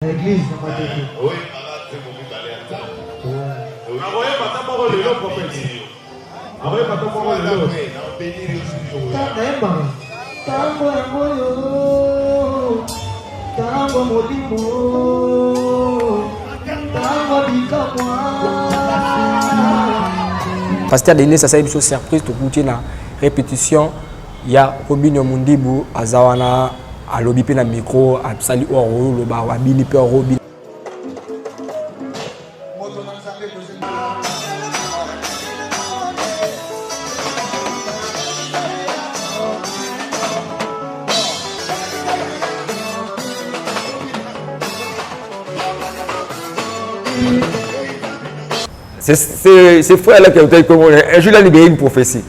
Na eglise na matete. Oyembaka nzembo mibale ya Nzambe. Akoyemba ata moko lelo prophète. Akoyemba ata moko lelo. Nayembaka ntango yango oyo ntango molimo ntango bikamwa. Pasteur Denis asali biso surprise, tokuti na répétition ya Robinio Mundibu, aza wana alobi mpe na micro, asali oyo akoloba, abini mpe Robin. C'est ce frère-là qui a été comme un jour, il a libéré une prophétie.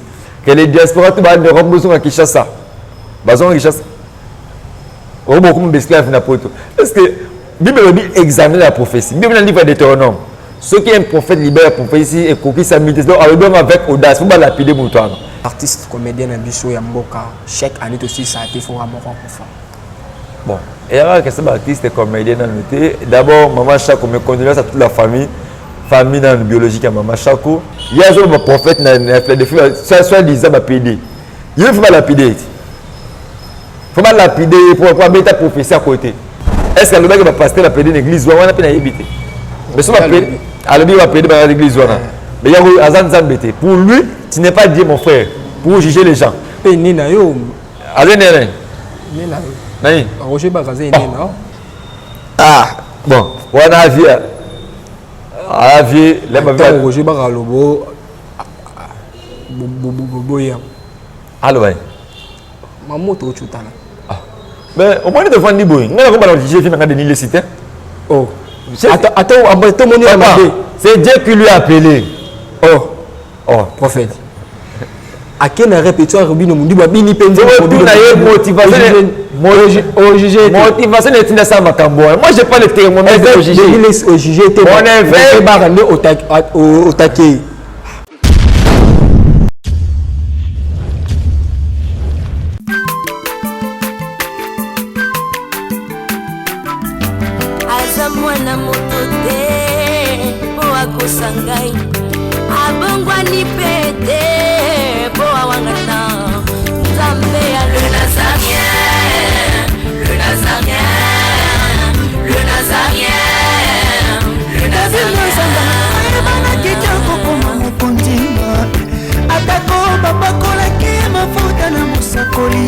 Que les diasporas, tout le monde, besoin à Kinshasa. Besoin à Kinshasa. Oh, beaucoup d'esclaves na poto. Est-ce que Bible dit examiner la prophétie? Bible dans le livre de Deutéronome. Ce qui est un prophète libère la prophétie et coquille sa milité. Donc, avec avec audace, faut pas lapider mouton. Artiste comédien na biso ya mboka, chaque année aussi ça a été fort à mort pour Bon, et alors que c'est artiste comédien dans le d'abord maman Chako, mes condoléances à toute la famille. Famille dans le biologique à maman Chako. Il y a un prophète dans la Philadelphie, soit disant ma PD. Il faut pas lapider. Faut pas lapider pour mettre ta prophétie à côté. Est-ce que le mec va passer la PD dans l'église on a peine éviter. Mais si on va PD dans l'église mais il y a Azan Zambete. Pour lui, tu n'es pas Dieu mon frère pour juger les gens. Et Nina yo. Allez Nina. Nina. Nani? Roger Bagazé Nina. Ah, bon, on a vu à vie, les ma Roger Bagalobo boya. Allo ouais. Mamoto ochutana. Ah. Mais au moins de vendre boy. Nga ko bala juger fi na Denis Lessie hein. Oh. Attends, attends, attends, mon Papa, c'est Dieu qui lui a appelé. Oh. Oh, prophète. Akena répétition Robino Mundibu abini penza motivation motivation etinda sa makambo wana. Moi j'ai pas le thermomètre au juger. Au juger te. Mon évêque barande au taquet. Aza mwana moto te po akosa ngai, abongwani pe te po awangana Nzambe ya le Nazarien, le Nazarien, le Nazarien, le Nazarien. Ayebanaki te kokoma mokonzi, atako bapakolaki mafuta na mosakoli.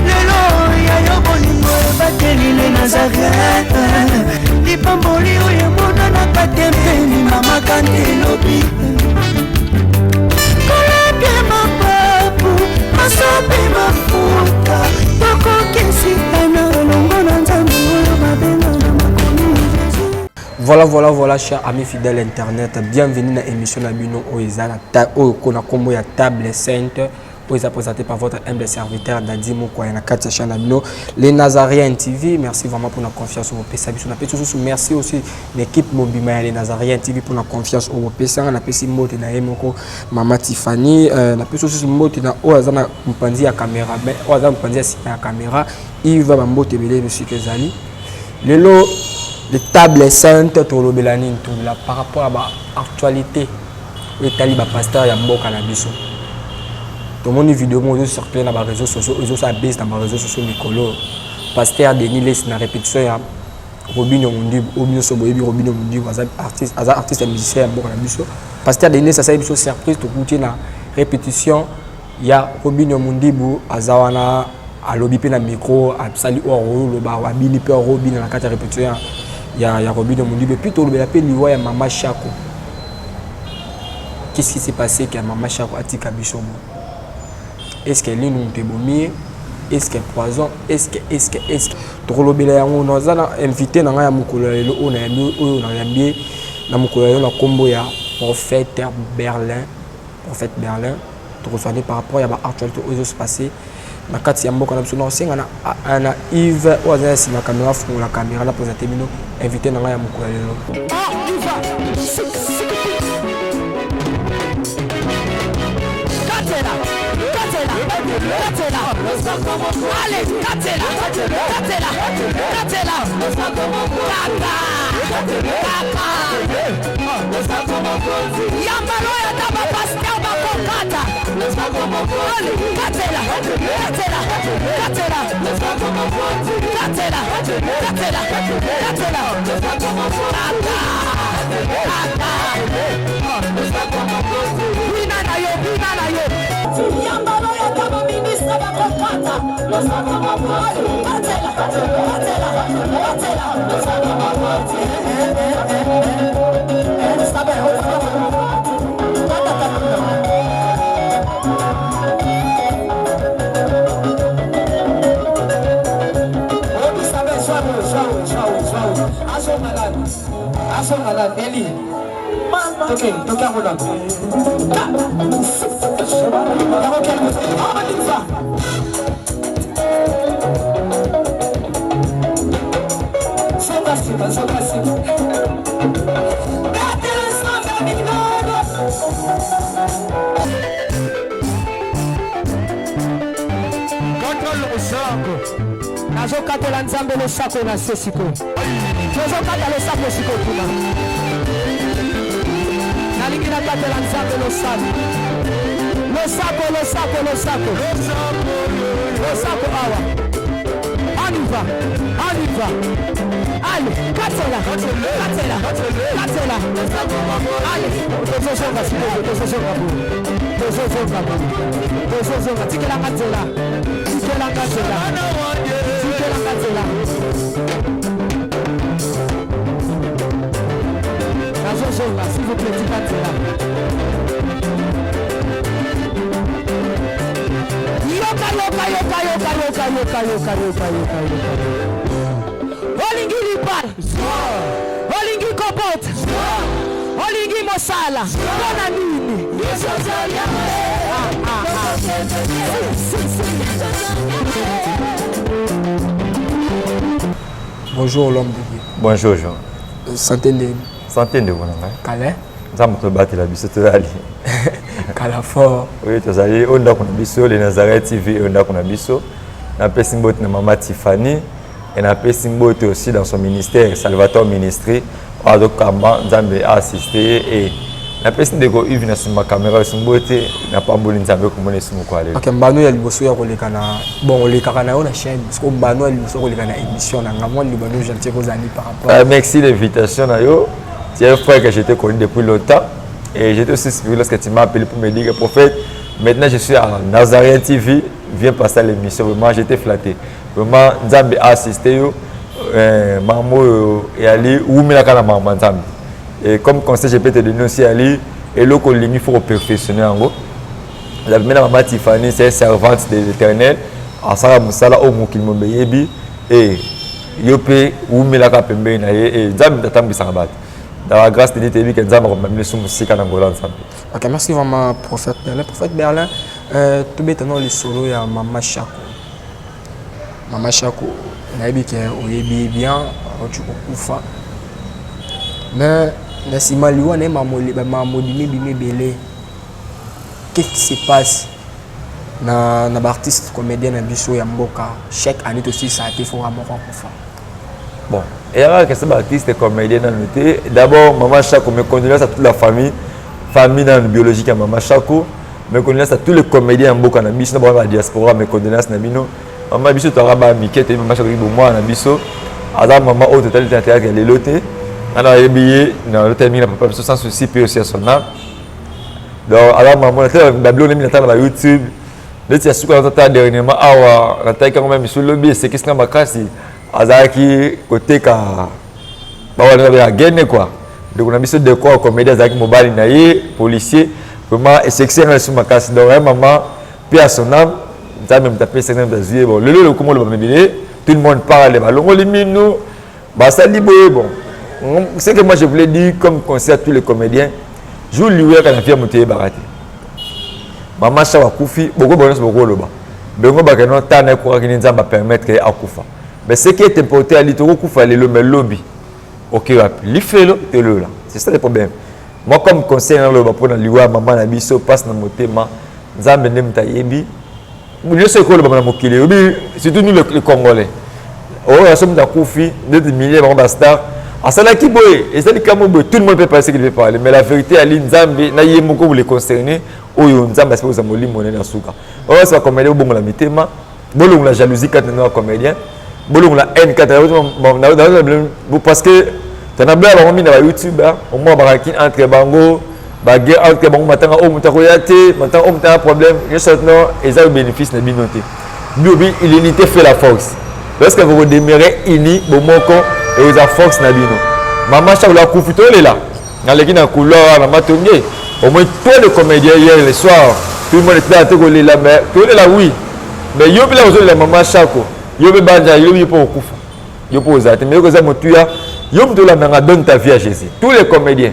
Lelo ya yo bolingo ebateli le Nazareth, lipamboli oyo emonanaka te mpeni mama kante elobi kolapie mapapu masopi mafuta tokokisitana elongo na Nzambe oyo babenga na makomi. Voilà, voilà, voilà, chers amis fidèles internet, bienvenue dans l'émission na bino oyo eza na ta oyo kona kombo ya Table Sainte, oyo eza présenté par votre humble serviteur Dadi Mokwaya na kati ya chaîne na bino Les Nazaréens TV. Merci vraiment pour la confiance au pesa biso na pesi susu. Merci aussi l'équipe mobima ya Les Nazaréens TV pour la confiance au pesa na pesi mbote na ye moko Mama Tiffany, na pesi susu mbote na oyo aza na mpanzi ya caméra, mais oyo aza mpanzi ya sima ya caméra Yves ba mbote belé monsieur Kezali. Lelo les tables saintes tolobela nini tolobela par rapport à ba actualité oyo etali ba pasteur ya mboka na biso. Tomoni vidéo moko ezo circuler na ba réseaux sociaux, ezosala base na ba réseaux sociaux mikolo. Pasteur Denis Lessie na répétition ya Robinio Mundibu, oyo nyonso boyebi Robinio Mundibu aza artiste, aza artiste ya musicien ya mboka na biso. Pasteur Denis Lessie asali biso surprise, tokuti na répétition ya Robinio Mundibu, aza wana alobi mpe na micro, asali oyo akoloba, abini mpe Robinio na kati ya répétition ya Robinio Mundibu. Et puis tolobela mpe liwa ya Mama Chako. Qu'est-ce qui s'est passé que Mama Chako atika biso mo? Est-ce que lino moto ebomi ye? Est-ce que poison? Est-ce que, est-ce que, est-ce que? Tokolobela yango. Naza na invité na ngai ya mokolo ya lelo oyo nayambi, oyo nayambi ye na mokolo ya lelo na kombo ya Prophète Berlin. Prophète Berlin, tokozwa par rapport ya ba actualité oyo ezo se passer na kati ya mboka na biso. Nakosenga na Yves oyo aza na nsima caméra, afungola caméra na présenter bino invité na ngai ya mokolo ya lelo. Katela. Allez, katela. Katela. Katela. Kaka. Kaka. Yambalo ya taba pasteur bakokata. Allez, katela. Katela. Katela. Katela. Katela. Katela. Kaka. Kaka. Bina na yo, bina na yo. Yambalo ya taba ministre bakokata. Katela. Katela. Katela. Nazokatela Nzambe losako na se sikoyo. Tozokata losako sikoyo kuna. Nalingi nakatela Nzambe losako. Losako, losako, losako. Losako awa. On y va, on y va. Allez, katela, katela, katela. Allez, tozozonga sikoyo, tozozonga boye. Tozozonga boye. Tozozonga, tikelanga nzela. Tikelanga nzela. Tikelanga nzela. Nazozonga, s'il vous plaît, tika nzela. Yoka, yoka, yoka, yoka, yoka, yoka, yoka, yoka, yoka, yoka. Olingi libala, olingi kobota, olingi mosala, mpona nini? Ah, ah, ah. Si, si, si. Bonjour l'homme de Dieu. Bonjour Jean. Santé ndeni. Santé ndeko na ngai. Kala. Nzambe tobatela biso tozali. Kala fort. Oui, tozali oyo ndako na biso le Nazareth TV oyo ndako na biso. Napesi mbote na mama Tiffany et napesi mbote aussi dans son ministère Salvator Ministry oyo azokamba Nzambe a assiste ye et napesi ndeko Yves na nsima caméra osi mbote, napamboli Nzambe komona esumu kwa lelo. Ok, mbano ya liboso ya koleka na bon olekaka na yo na chaîne parce que mbano ya liboso koleka na émission na nga mwa libano gentil kozali par rapport. Merci l'invitation na yo. Tu es un frère que je t'ai connu depuis longtemps et j'étais aussi surpris lorsque tu m'as appelé pour me dire que prophète, maintenant je suis à Nazareth TV, viens passer à l'émission. Vraiment, j'étais flatté. Vraiment, Nzambe a assisté yo. Maman et Ali, ou melaka na maman Nzambe. Et comme conseil, je peux te donner aussi Ali, et l'autre il faut perfectionner en gros. La première maman Tiffany, c'est servante de l'Éternel. Asala musala o mokili mobeyebi et yo pe umelaka pembeni na ye et Nzambe tatambisaka bato. Dans la grâce de Dieu, tu que Nzambe akomema biso mosika na ngolo ya Nzambe. Ok, merci vraiment prophète Berlin. Prophète Berlin, tobeta na lisolo ya Mama Shako. Mama Shako, nayebi ke oyebi bien, auti kokufa. Mais na nsima liwa na ye mamodimi ebimi ebele. Qu'est-ce qui se passe na ba artiste comédien na biso ya mboka? Chaque année tosisa te foka moko akufa. Bon, et alors que c'est artiste comédien nanu te. D'abord Mama Shako, mes condoléances à toute la famille, famille nanu biologique ya Mama Shako, mes condoléances à tous les comédiens ya mboka na biso na ba diaspora, mes condoléances na bino. Mama biso toka ba mike te, Mama Shako bo mwana na biso. Aza mama oyo totali te théâtre ya lelo te. Ana yebi ye na lota mingi na papa biso sans souci pe aussi à son âme. Donc aza mama na tala ba biloko mingi na tala ba YouTube. Neti ya suka na tala dernièrement awa na tala kango même biso lobi esekisi na makasi azalaki koteka bawana ya gene quoi. Ndeko na biso décor comédie azalaki mobali na ye policier, vraiment esekisi nga lisusu makasi. Donc ya mama pe à son âme, Nzambe moto apesi Nzambe moto azwi ye. Bon, lelo lokomo loba mebele, tout le monde parle, balongoli minu, basali boye. Bon, ce que moi je voulais dire comme conseil à tous les comédiens, jour liweka na fia moto eyebaka te. Mama Shako akufi, boko bonso boko loba. Bengo bakeno tana ekokaki ni Nzambe permettre ye akufa. Mais ce qui est important ali toko kufa lelo mais lobi. OK wapi? Lifelo te lola. C'est ça le problème. Moi comme conseil na loba pona liwa mama na biso passe na motema Nzambe nde moto ayebi. Nyonso ekolobama na mokili oyebi, surtout nous les Congolais. Oyo aso moto akufi neti milie bango bastar asalaki boye, eza likambo boye, tout le monde peut parler ce qu'il veut parler, mais la vérité ali Nzambe na ye moko les concerné oyo Nzambe asepeli kozwa molimo na ye na suka. Oyo asa bacomédien, bobongola mitema, bolongola jalousie kati na bino bacomédien, bolongola haine kati na, parce que tana bela bango mingi na bayoutube omoi bakaki entre bango, baguerre entre bango, matanga oyo moto akoya te, matanga oyo moto aya problème nyonso. No, eza bénéfice na bino te. Biobi, l'unité fait la force. Lorsque vous demeurez unis, bomoko eza force na bino. Mama Chakolo akufi, tolela, naleki na couloir na Matonge, au moins toi le comédien, hier le soir tout le monde était là te kolela. Mais tolela, oui, mais yo mpe ozolela mama Chako, yo mpe banja yo mpo okufa, yo mpo ozala te. Mais yo koza motuya, yo moto olandanga, donne ta vie à Jésus. Tous les comédiens,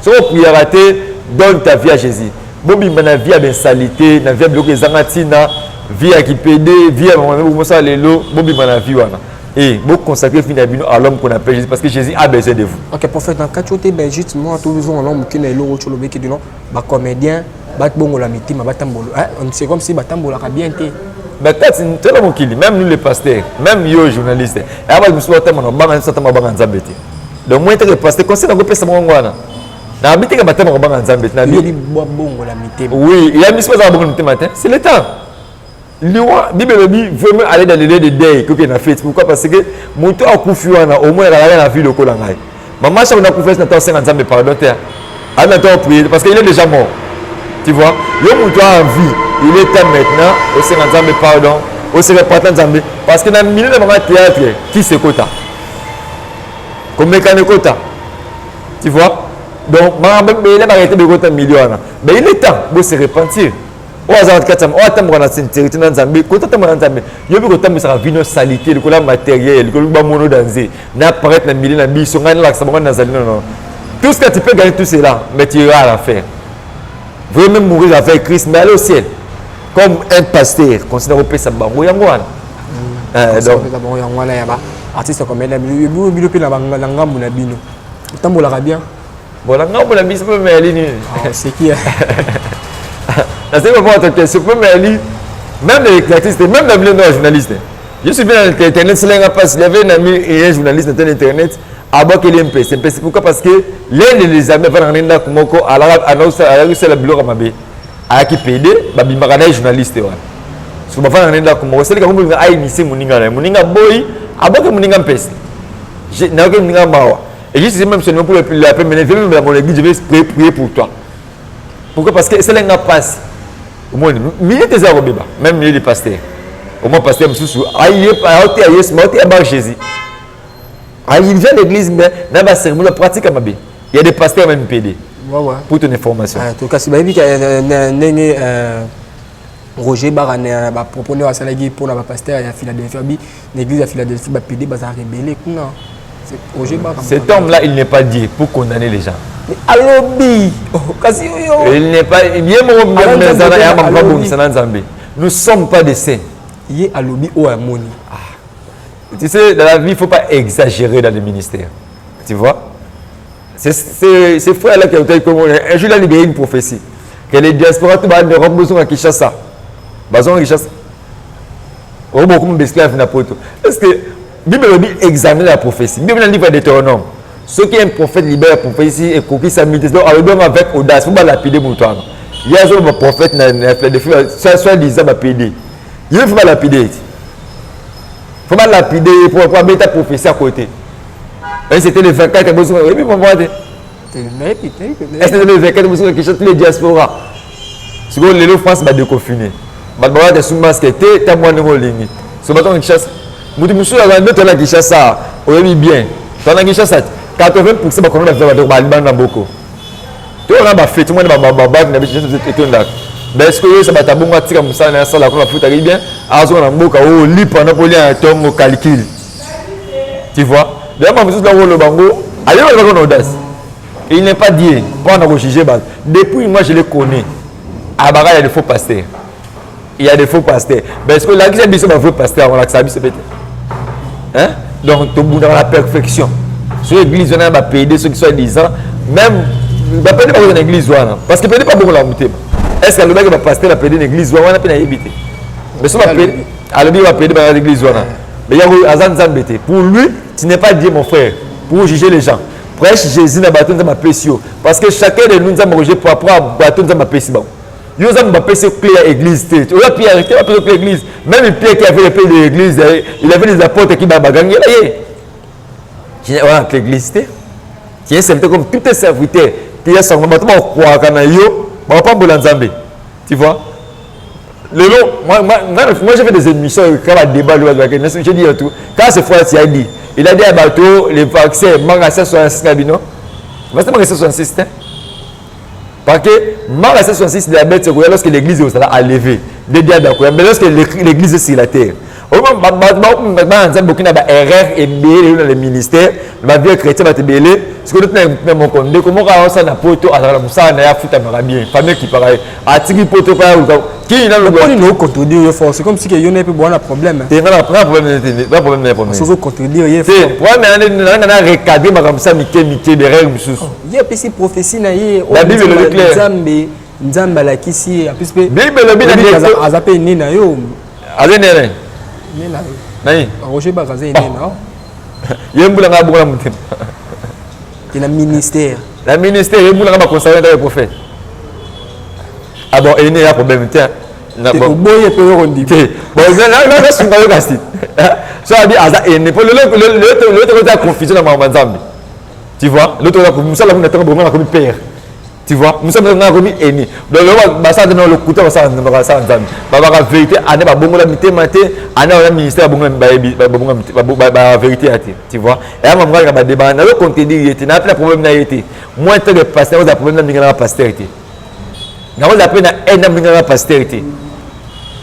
soki opriaka te, donne ta vie à Jésus. Bobima na vie ya bensalité, na vie ya biloko ezanga ntina, vie ya kipede, vie ya mosala lelo. Bobima na vie wana et boconsacrer vie na bino à l'homme qu'on appelle Jésus, parce que Jésus a besoin de vous. Ok, prophète, na kati oyo te, ben justement tozonga na moke na eloko oyo olobeki dino bacomédien babongola mitema, batambola. C'est comme si batambolaka bien te. Mais kati tala mokili, même nous les pasteurs, même yo journaliste, aya bato mosusu batambola banga nyonso, atamba banga Nzambe te. Donc moi teke pasteur, conseil nakopesa bango wana, nayebi teke batambaka banga Nzambe te. Nayebi babongola mitema. Oui, ya miso bazala bongola mitema te, c'est le temps. Liwa, Bible elobi vraiment aller dans le lieu de deuil koke na fête. Pourquoi? Parce que moto akufi wana, au moins azalaka na vie lokola ngai. Mama Chako nakufi, na ntango osenga Nzambe pardon te, aza na ntango prier, parce que il est déjà mort, tu vois. Yo moto a en vie, il est temps maintenant osenga Nzambe pardon, oseka pata Nzambe, parce que na milieu na bango théâtre kisi ekota, komekana ekota, tu vois. Donc makambo ebele bakete bekota milieu wana. Mais il est temps bo se repentir. Oyo aza kati, oyo atamboka na sincérité na Nzambe, kota tamboka na Nzambe. Yo mpe kotambwisaka vino salité likolo ya matériel, likolo bamono danze na apparaître na milieu na biso, ngai nalakisa bango nazali. Non, non, tout ce que tu peux gagner, tout cela, mais tu iras à l'enfer. Veuillez même mourir avec Christ, mais aller au ciel. Comme un pasteur considère opesa bango yango wana. Donc bango yango wana ya ba artiste comédien, bino mpe na ngambu na bino otambolaka bien. Bon, na ngambu na biso mpe meyali nini? C'est qui? Naseki pas ta question mpe meyali. Même les artistes, même na bino na journaliste, je suis bien dans internet, selenga passe. Il y avait un ami et un journaliste dans internet, abwakeli mpese mpese. Pourquoi? Parce que l'un de les amis avandaka na ndako moko, alaki kosala biloko ya mabe, ayaki pede, babimaka na ye journaliste wana. So bafandaka na ndako moko, selika moninga ainitie moninga na ye, moninga boyi, abwaki moninga mpese. Nayoki moninga mawa et juste même seulement pour la paix. Mais viens même dans mon église, je vais prier, prier pour toi. Pourquoi? Parce que esalenga mpasi. Omoni milieu te eza ya kobeba, même milieu de pasteur. Au moins pasteur mosusu aoteya Yesu, mais aoteya bar Jésus. Ah, il vient d'église, mais na ba cérémonie pratique ya mabe. Il y a des pasteurs même PD. Ouais. Pour ton information. Ah, tout kasi bayebi ndenge Roger Bara na bapropos nde asalaki mpona bapasteur ya Philadelphie, abi na église ya Philadelphie bapd bazalaka ebele kuna. Roger Bara. Cet homme-là, il n'est pas Dieu pour condamner les gens. Mais alobi, oh, kasi oyo Il n'est pas ye moko. Ala Nzambe ya te, mambo alobi. bongisa na Nzambe. Nous sommes pas des saints. Ye alobi oyo amoni. Tu sais, dans la vie, il faut pas exagérer dans le ministère, tu vois. C'est ce frère-là qui a été comme un jour, il a libéré une prophétie que les diasporas tout ba Europe besoin à Kinshasa, besoin à Kinshasa oyo beaucoup d'esclaves na poto. Est-ce que Bible elobi examiner la prophétie? Bible na livre ya Deutéronome, soki un prophète libère la prophétie, ekokisami te, donc alobi yango avec audace, fo balapider moto wana. Ye azoloba prophète na Philadelphie, soit disant bapd, ye fo balapider ete fo balapider ye po abeta prophétie à côté. Et c'était le 24 bozonga, oyebi mama te? Nayebi te. Est-ce que le 24 bozonga Kinshasa, tous les diaspora? Sikoyo lelo France badéconfine, bato balata su masque te, ta mwa ndenge olingi. So bato na Kinshasa, moto mosusu azala nde tola Kinshasa, oyebi bien, tola na Kinshasa te, 80 bakoma na bato balibanda na mboko, toyaka bafeti mwana babaki na biso etondaka. Mais est-ce que oyesa bato abongo atika mosala na ye, asala kuna, afutaki bien, azonga na mboka oyo lipa na kolia na ntongo, calcule, tu vois. D'ailleurs mosusu na koloba ngo, ayebaka na audace. Il n'est pas Dieu mpo na kojuger bato. Depuis moi je le connais, abaka, il y a des faux pasteurs, il y a des faux pasteurs. Mais est-ce que olakisa biso bavrai pasteur? Olakisa biso pe te, hein? Donc tobundaka na perfection. So église wana ya bapd, soki soit disant même bapd bakoza na église wana, parce que pd babongola motema. Est ce que alobaki bapasteur bapd na église wana mpe? Nayebi te. Mais so alobi bapede bana l'église wana, mais yango aza Nzambe te. Pour lui, tu n'es pas Dieu, mon frère, pour juger les gens. Prêche Jésus na bato Nzambe apesi yo, parce que chacun de nous, Nzambe akojuge par rapport à bato Nzambe apesi bango. Yo, Nzambe bapesi yo clé ya église te. Oya Pierre te, bapesi yo clé église. Même Pierre qui avait le clé de l'église, il avait des apôtres qui bagangela ye wana clé église te. Tu es serviteur comme tout est serviteur. Pierre sango bato bakwaka na yo, bakopambola Nzambe, tu vois. Lelo, moi, moi, moi j'ai fait des émissions quand la débat le j'ai dit tout. Quand c'est fois il a dit, il a dit à bateau les vaccins manque à 166 na bino. Vaccin manque à 166 hein. Parce que manque à 166 diabète, c'est lorsque l'église est à lever. Des diables, mais lorsque l'église est sur la terre. Nzambe okina ba erreur ebele na le ministère, ba vie chrétien bato ebele. Sikoyo tuna moko, ndeko moko aosala na poto, azala na mosala na ye, afutamaka bien, famille ekipaka ye, atiki poto mpo aluka kini na Mponi na ocontredire ye fort, c'est comme si que yo na ye mpe bwana problème. Te, nga na problème te, na problème na problème. Sozo contredire ye. Te, problème na nga na recadrer makambo sa mike mike, berere mosusu. Ye apesi prophétie na ye. La Bible elobi clair. Nzambe, Nzambe alakisi ye, en plus mpe Bible elobi na aza mpe ne na yo. Aza nene. Ne na yo. Nani? Roger Baka aza ene na yo. Ye mbula nga bongola motema. Te, na ministère. Na ministère, ye mbula nga baconseiller ndaka prophète. Ah bon, ene ya problème te. Oboye mpe yo kondima te. Bon, nasunga yo kasi. So abi aza ene po lelo lelo tokoza confusion na makambo ya Nzambe, tu vois. Lelo tokoza mosala kuna ntango bongo nakomi père, tu vois, mosala nga nakomi ene. Donc lelo basala te na lokuta, basala basala Nzambe, babaka vérité ane babongola mitema te, ane wana ministère babongola, bayebi babongola ba vérité ya te, tu vois. Eya mambo kaka badeba, nazo contredire ye te, na pe na problème na ye te. Moi tant que pasteur, oza problème na minga na pasteur te, nakozala mpe na haine na moninga na pasteur te,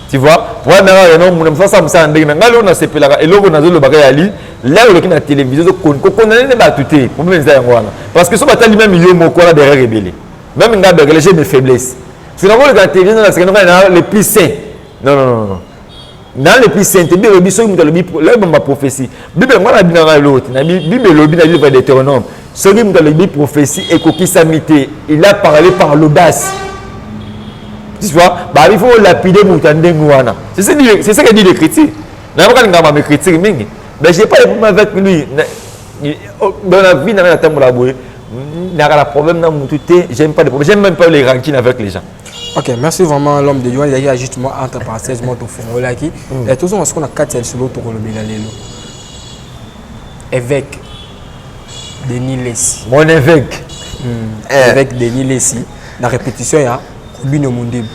tu vois. Problème nanga yano muna mosala mosala ndenge na ngai lelo nasepelaka eloko nazolobaka yali lere oloki na télévision kokondane ne bato te. Problème eza yango wana, parce que so batali même yo moko wana derrière ebele, même nga bergele, j'ai mes faiblesses. Parce que nakoleka na télévision naseka na le plus saint, non, non, non, non, na le plus saint te. Bible elobi soki moto alobi loyebamba prophétie, Bible yango wana binaka eloko te. Na Bible elobi na livre ya Deutéronome, soki moto alobi prophétie ekokisami te, il a parlé par l'audace, tu vois. Bah, il faut lapider moto ya ndenge wana. C'est ce que dit l'écriture. Nayoka lingaka ma critique mingi, mais j'ai pas de problème avec lui dans la vie. Nanga natambola boye, naka na problème na motu te. J'aime pas de problème, j'aime même pas les rancunes avec les gens. Ok, merci vraiment l'homme de Dieu. Il y a justement entre parenthèses moi tofongolaki. Et toujours ce qu'on a quatre solo tokolobela lelo. Évêque Denis Lessi. Mon évêque. Eh. Évêque Denis Lessi na répétition ya Robinho Mundibu.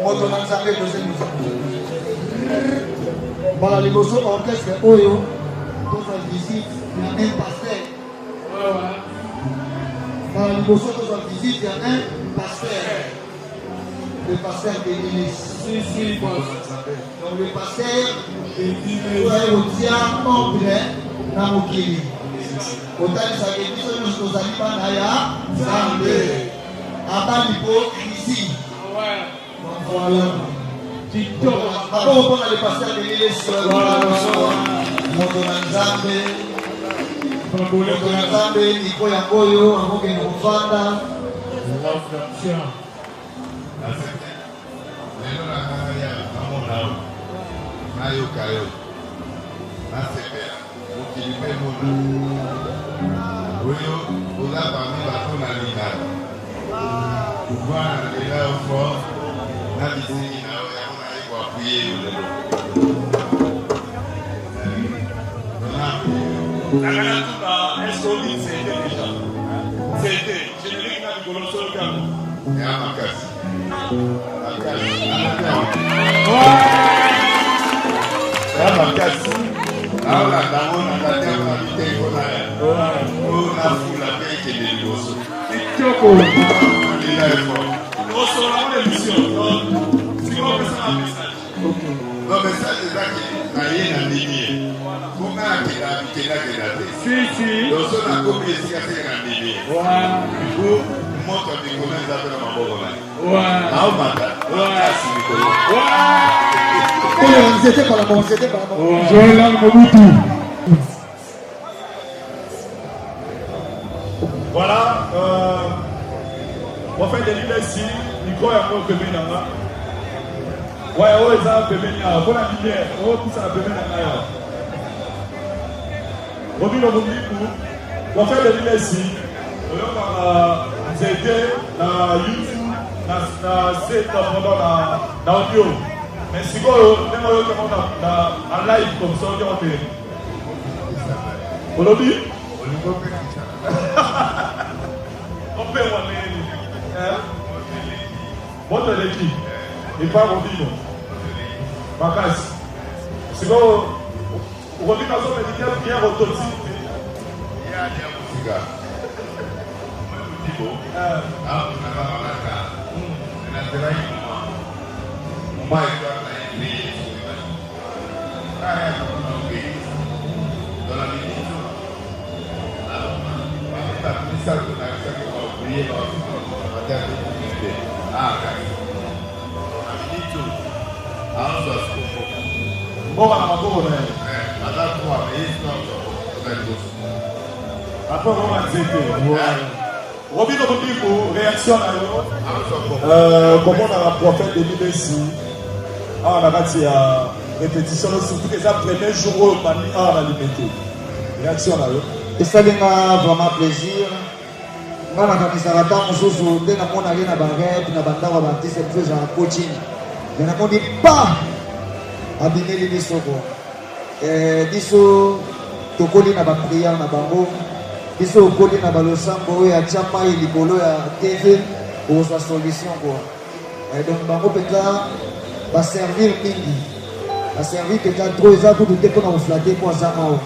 Moto na Nzambe mbala liboso orchestre oyo tozwa visite ya un pasteur, mbala liboso tozwa visite ya un pasteur, le pasteur Denis. Donc le pasteur oyo aye kotia ordre na mokili, kotalisaka biso nyonso tozali bana ya Nzambe, abali po krisi. Voilà. D'abord, on a le pasteur Denis. Moto na Nzambe, moto na Nzambe, micro yango oyo akokende kofanda. Lelo na nga naya namona yo, nayoka yo, nasepela, mokili mpe emona oyo oza parmi bato nalingaka. Pouvoir nalela yo fort na bisengi na yo, yango naye ko appuyer yo lelo. Nanga natuna est-ce que oyebi nzete dejà? Nzete, generique na likolo soki yango. Ya makasi. Makasi. Ya makasi. Naolanda yango na landi yango na biteko na ya. Po nafula mpe ekende liboso. Kitoko. Lela effort. Osola ngo na émission. Donc, sikoyo opesaka message. Non, message eza ke na ye na ndimi ye. Po nga nakenda bikendakenda te. Si, si. Donc so nakomi esika seke na ndimi ye. Du coup, moto ya mikolo eza mpe na maboko na ye. Naomata makasi mikolo. Oyo nzete mbala moko, nzete mbala moko. Joël Mobutu. Voilà, euh, prophète Denis Lessi, micro yango pembeni na nga. Ouais, oyo eza pembeni awa, mpona lumière, oyo pusana pembeni na ngai awa. Robino Mundiku, prophète Denis Lessi, oyokaka nzete na YouTube, na, na se, pardon, na, na audio. Mais sikoyo, ndenge oyoki yango na, na, en live comme ça, oyoki yango te. Olobi? Opengwa ndenge nini? Moto eleki epa Robino makasi. Sikoyo Robino azomedite prière autotune te. Mboka na maboko na ye. Après okoma nzete. Robino Mundibu, réaction na yo. Euh, komonaka prophète Denis Lessi awa na kati ya répétition no surtout que eza premier jour oyo obandi awa na Limete. Réaction na yo. Esali nga vraiment plaisir. Nga nakanisaka ntango mosusu nde namonaki na barep na bandako ya baartiste mosusu ezalaka coaching. Mais namoni pa abimeli biso ko. Eh, biso tokoli na ba prière na bango, biso okoli na balosambo oyo atya mai likolo ya TV okozwa solution quoi. Eh, donc bango mpenza baservir mingi, baservir mpenza trop, eza kutu te mpona koflate mpo aza awa.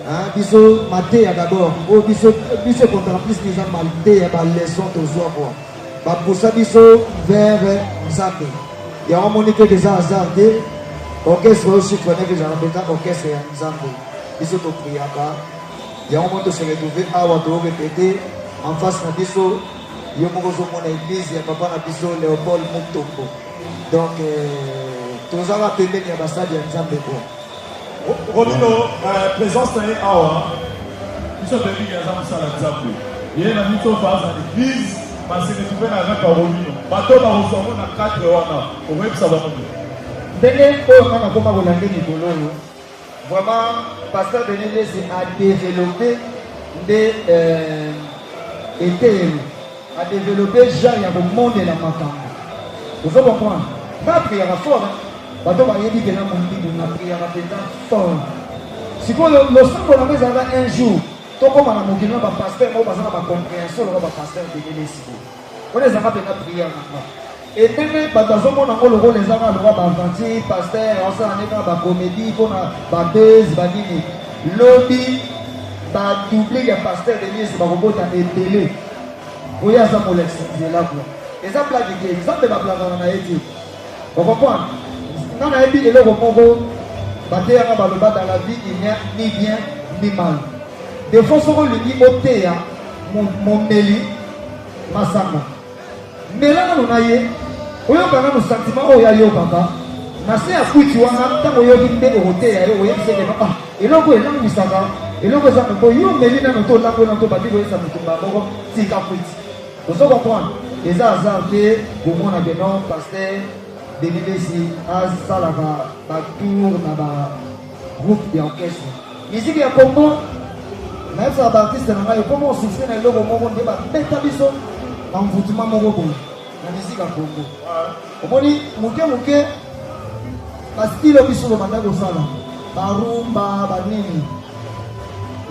Hein, biso mateya d'abord oyo biso biso ekontaka plus eza mateya ba leçon tozwa quoi, bapusa biso vers Nzambe. Yango omoni te eza hasard te, orchestre oyo chiffre 9 ezalaka mpenza orchestre ya Nzambe. Biso topriaka yango moni tose retrouve awa toorepete en face na biso yo moko ozomona eglise ya papa na biso Léopold Mutombo. Donc euh, tozaka pembeni ya basali ya Nzambe quoi. Robino, euh, présence na ye awa biso toyebi ke aza mosala Nzambe ye na biso aza na église base retrouve na rep ya Robino bato bakozwa yango na cadre wana okoyebisa bango nini? Ndenge oyo nga nakoma kolande mikolo oyo vraiment pasteur Denis Lessi a développé nde euh, eteyelo a développé genre ya komonela makambo ozo comprendre nga priaka fort hein? Bato bayebi ke na mondibu na priaka mpenza fort. Sikoyo losambo na ngo ezalaka un jour tokoma na mokili na ba pasteur moko baza na ba comprehension lokola ba pasteur Denis Lessi boye. Wana ezalaka mpenza prière na nga. Et ndenge bato bazomona yango lokola eza kaka lokola ba aventure, pasteur aosala nde kaka ba comédie mpona ba buzz ba nini. Lobi ba double ya pasteur Denis Lessi bakobota ebele. Oye aza molakisi nzela quoi. Eza blague te, Nzambe ba blagaka na ye te. O comprendre? Nga nayebi eloko moko bateya nga baloba dans la vie il n'y a ni bien ni mal. Des fois soki olingi oteya momeli masanga mela nano na ye oyoka nano sentiment oyo ayokaka na se ya kwiti wana ntango oyoki nde okoteya ye oyebisa eke ah. Eloko elangwisaka, eloko eza mpo yo omeli nano to olangwe nano to obandi koyebisa moto mbala moko tika kwiti. Ozo comprendre? Eza hasard te komona que non pasteur Denis Lessi asalaka ba tour na ba groupe ya orchestre. Musique ya Congo nayebisaka ba artiste na ngai ekoma osouffrir na eloko moko nde babeta biso envoûtement moko boye na musique ya Congo. Omoni moke moke ba style oyo biso tobanda kosala ba rumba ba nini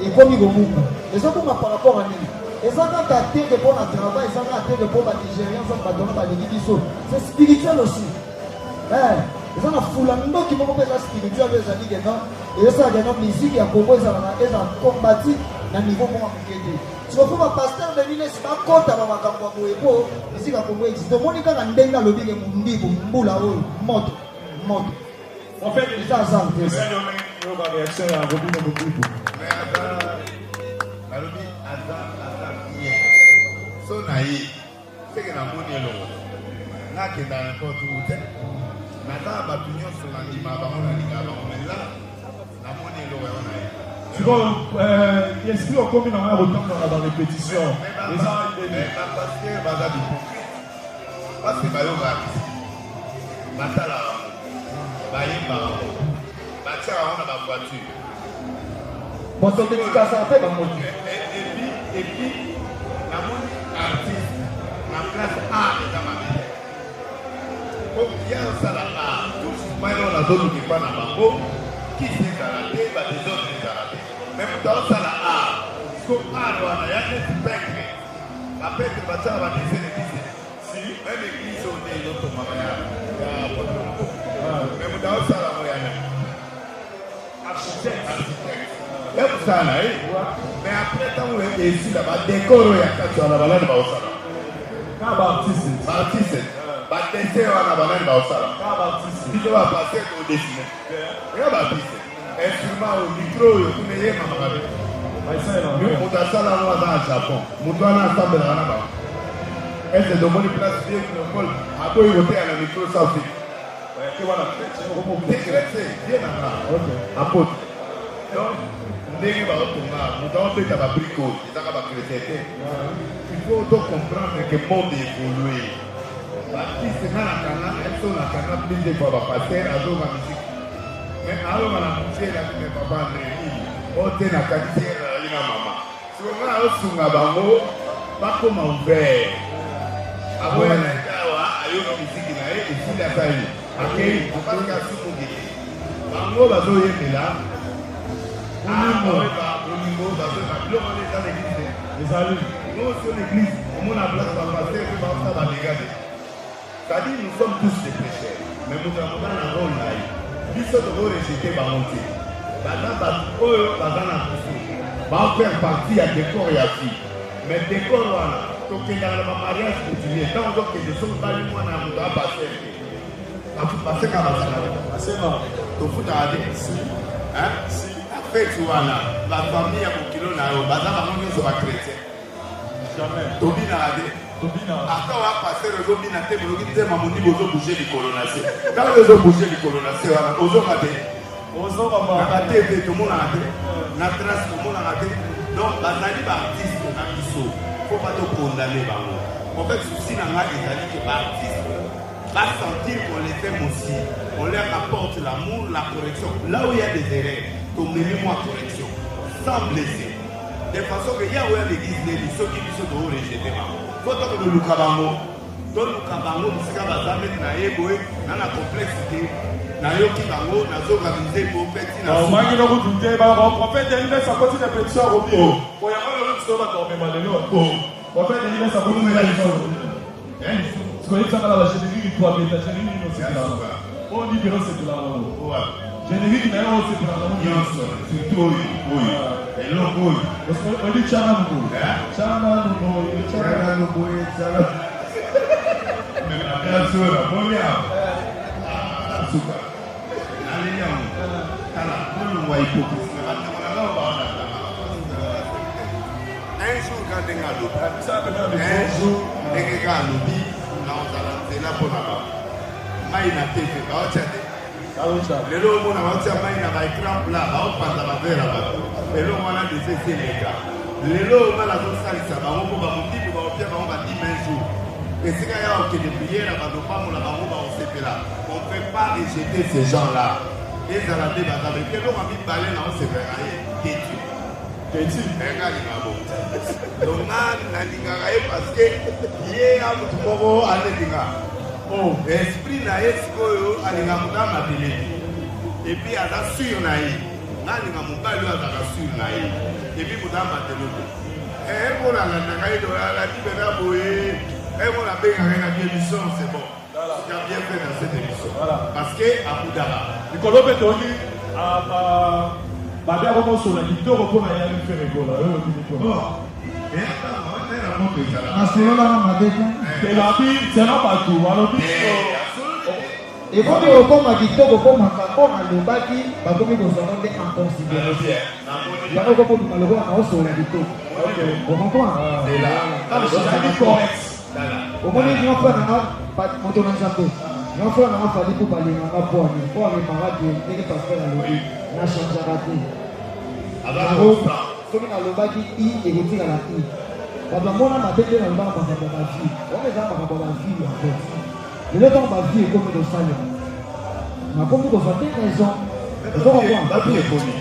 ekomi kobunga. Ezobunga par rapport à nini? Eza kaka te que mpo na travail, eza kaka te que mpo ba Nigerians bato wana balingi biso. C'est spirituel aussi. Eh, eza na fula ndoki moko mpe eza spirituel oyo ezali que non ezosala que non musique ya Congo ezalaka ezala combati na niveau moko ya moke te. Sikoyo ba pasteur Denis Lessi bakota ba makambo ya boye po musique ya Congo existe. Omoni kaka ndenge alobi ke mundibu mbula oyo moto moto. En fait, eza hasard te. Oyo ba réaction ya Robino Mundibu. Mais aza nalobi aza aza bien. So na ye seke namoni eloko nakenda n'importe où te. Naza na bato nyonso nandima bango nalingaka bango mais là namoni eloko yango na ye. Sikoyo euh, esprit okomi nango ya kotambola na ba répétition eza ndenge ba pasteur baza bihypocrite parce que bayokaka misiki batalaka yango bayembaka yango batiaka yango na bavoiture moto dedikasaka mpe bango te. Epuis namoni artiste na place art eza mabe te po ye azosala art mai oyo nazoluka epa na bango kisi ezala te ba desordre ezala te mais moto azosala art siko art wana ya neti peintre ba peintre batiaka ba dessin na église si meme église oyo nde ezotongama ya ya poto mais moto azosala yango ya nani architecte architecte ya kosala na ye mais après ntango esila badekor oyo ya kati wana banani baosala kaka baartiste baartiste badessin wana banani baosala kaka baartiste biso bapaster todesine eka baartiste instrument oyo micro oyo kuna eyemamaka te moto asala yango aza na japon moto wana asambelaka na bango ese tomoni place vie paul aboyi koteya na micro sans fil Te na nga apôtre donc ndenge baotonga moto aobeta babrike oyo ezaka bachrétien te. Il faut to comprendre que monde évolue. Baartiste nga na kanga na biso na kanga plus de fois bapaster azoka musique mais ayoka na musée elaki me papa André nini oyo te nakanisi ye nazali na mama siko nga nayosunga bango bakoma ouvert aboya na ye awa ayoki miziki na ye esili asali akei parce que asumuki te bango bazoyembela baoyeba bolingo bazoyeba biloko wana eza na eglise ezali nous sur l'église omona place bapaster mpe baosa badega te. C'est-à-dire nous sommes tous des pécheurs mais moto na moto na role na ye. Biso toko rejeter bango te. Baza bato oyo baza na biso. Ba faire partie ya decor ya vie. Mais decor wana tokendaka na ba mariage coutumier ntango ozokende soki obali mwana ya moto a pasteur te. Baseka bazalaka. Baseka. Tofutaka te. Si. Hein? Si. Na fete wana ba famille ya bokilo na yo baza bango nyonso ba chrétien. Jamais. Tobinaka te. Tobinaka. Ata wa pasteur ozobina te boloki nzemba mondibu ozo bouger likolo na se. Ntango ozo bouger likolo na se wana ozonga te. Ozonga ma. Na ba TV tomonaka te. Na trace tomonaka te. Donc bazali ba artiste na biso. Faut pas to condamner bango. En fait souci na nga ezali que ba artiste ba sentir qu'on les aime aussi. On leur apporte l'amour, la correction. Là où il y a des erreurs, tomemi mwa correction sans blesser. De façon que ya oya l'église nini soki biso to rejeter bango. Faut to koluka bango. Toluka bango bisika baza mete na ye boye na na complexe te. Nayoki bango nazoka nzembo mpe ntina Omangi no kutu te ba ba prophète Denis akoti na pétition ya Robino. Oyo yango lelo biso bato bamema lelo. Prophète Denis akoti na pétition ya Robino. Sikoyo yebisaka na ba générique to abeta générique nini osepela nango. Oyo nini mpe osepela nango. Générique na yo osepela nango nyonso surtout oyo oyo eloko oyo oyebi tyana boye tyana boye tyana boye tyana mais na place oyo namoni awa suka naleli yango tala bolongwa hypocrisie na bandeko na ngai bawana un jour ka ndenge alobi un jour ndenge ka alobi nakozala nzela mpo na bango mai na tv baotya te. Lelo omona baotia mai na baecran plat, baopanza bavere ya bato. Eloko wana deja esi eleka. Lelo nga nazosalisa bango mpo bamondibu baopia bango badime un jour. Esika ya okende priere ya bato pambola bango baosepela. On peut pas rejeter ces gens là. Ezala nde baza mpe eloko ya mibale na osepelaka ye tetu. Tetu? Nga alingaka bongo. Donc nga nalingaka ye parce que ye ya motu moko aleki nga. Oh. Esprit na ye sikoyo alingaka moto amatele te. Et puis aza sur na ye. Nga alinga mobali oyo azalaka sur na ye. Et puis moto amatele te. Eh, mpo nalandaka ye, alandi mpenza boye. Eh, mpo nabengaka ye na émission, c'est bon. Voilà. Tu as bien fait dans cette émission. Voilà. Parce que abudaka. Likolo mpe toyoki babi akomosola kitoko mpo na yali Ferre Gola oyo oyoki mpo. Nasololaka mabe te. Te babi selo bato balobi. Ekomi kokoma kitoko mpo makambo nalobaki bakomi kozwa ngo nde en considération. Yango ekoma lokola naosolola kitoko. Ocomprendre? Correct. Omoni grand frère na nga moto na Nzambe. Grand frère na nga Fally Ipupa alingaka nga mpo ani mpo aremaka te ndenge pasteur alobi na changeaka te. Soki nalobaki i ekotikala i. Bato bamona mabe nde nalobaka makambo ya bavie. Wana eza makambo ya bavie en fait. Lelo ntango bavie ekomi kosalema nakomi kozwa te raison. Ozo comprendre? Bavie ekomi.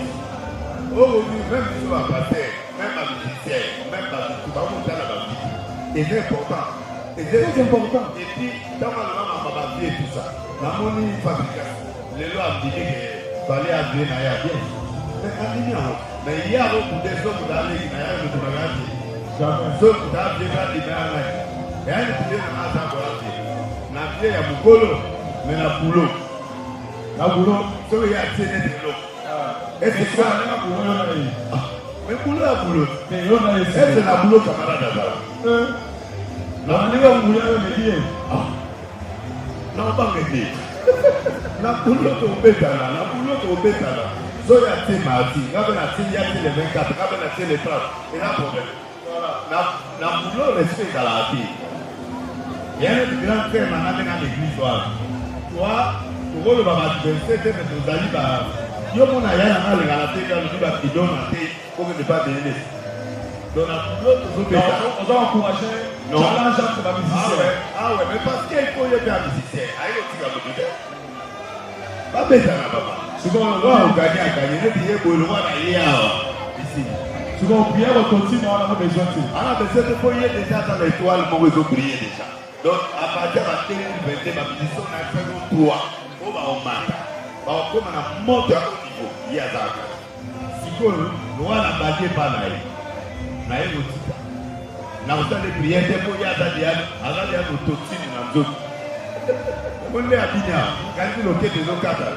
Oyo même biso ba pasteur, même ba musicien, même ba bitu bakotala ba vie. Eza important. Très important. Et puis ntango aloba makambo ya bavie tout ça, namoni fabrication lelo andimi ke fallait avie na ye ya bien. Mais andimi yango. Mais ye akokuta so moto aleki na ye moto bakati. So moto avie andima ya ngai. Eyani pile na nga aza koya vie. Na vie ya mokolo, mais na boulot. Na boulot. Soki ye atie neti eloko. Est-ce que ça na boulot yo na ye? Mais boulot ya boulot. Mais yo na ye. Est-ce na boulot camarade azala? Na ndenge ya nguya yo eleki ye. Na obanga te. Na boulot tobetana, na boulot tobetana. Soki atie mardi, nga mpe natie ye atie le 24, nga mpe natie le 30. Eza problème. Na na boulot respect ezalaka te. Ya neti grand frère na nga ndenge na église wana. Toi, tokoloba ba adversaire te mais tozali ba yo mona ya na nga alingaka te alobi ba bidon na te okende pa belele. Donc na boulot tozobeta. Oza encouragé challenge entre ba musiciens. Ah ouais, ah ouais, mais parce que il faut ye mpe ya musicien aye kotika moto te. Babetana papa. Sikoyo wa oganye aganye neti ye boye lokola na ye awa esili. Sikoyo prière ototina wana ngo besoin te. Ana besoin te mpo ye déjà aza na étoile moko ezobrille déjà. Donc à partir ya ba 2022 ba musicien na saison 3 oyo baomata bakokoma na moto ya haut niveau ye azalaka. Sikoyo lokola na bandi epa na ye naye kotika na kosala prière te mpo ye aza deya aza deya mototini na nzoto omoni nde abini awa kanisi loketo ezokata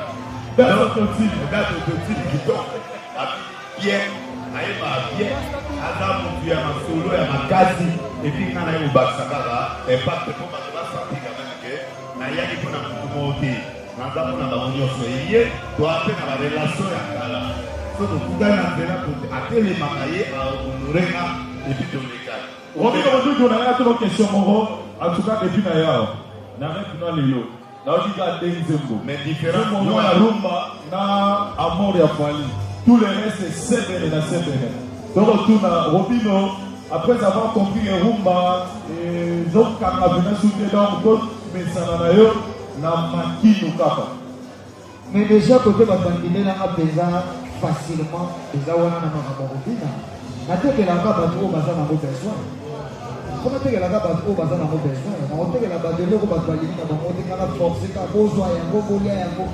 date ototini kitoko abini bien ayebaka bien aza motu ya masolo ya makasi epuis ngai naye kobakisa kaka impact mpo bato basanti quand même ke nayaki mpo na motu moko te Naza mpo na bango nyonso eye toa mpe na barelation ya kala so tokutani na nzela atelemaka ye ahonore nga epuis tolekani. Robino Modudu na ngai natuna question moko en tout cas depuis na yao na rep na lelo nayoki kaka nde nzembo mais différence moko ya rumba na amour ya Fally tout le reste sebene na sebene tokotuna Robino après avoir compris que rumba ezokanga mpena suki donc tomesana na yo na makinu kaka. Mais dejà kote bato bandimela nga mpenza facilement eza wana na makambo ya kobina natekelaka bato oyo baza nango besoin mpo natekelaka bato oyo baza nango besoin nakotekela bato eloko bato balingi na bango te nga na force kaka bozwa yango bolia yango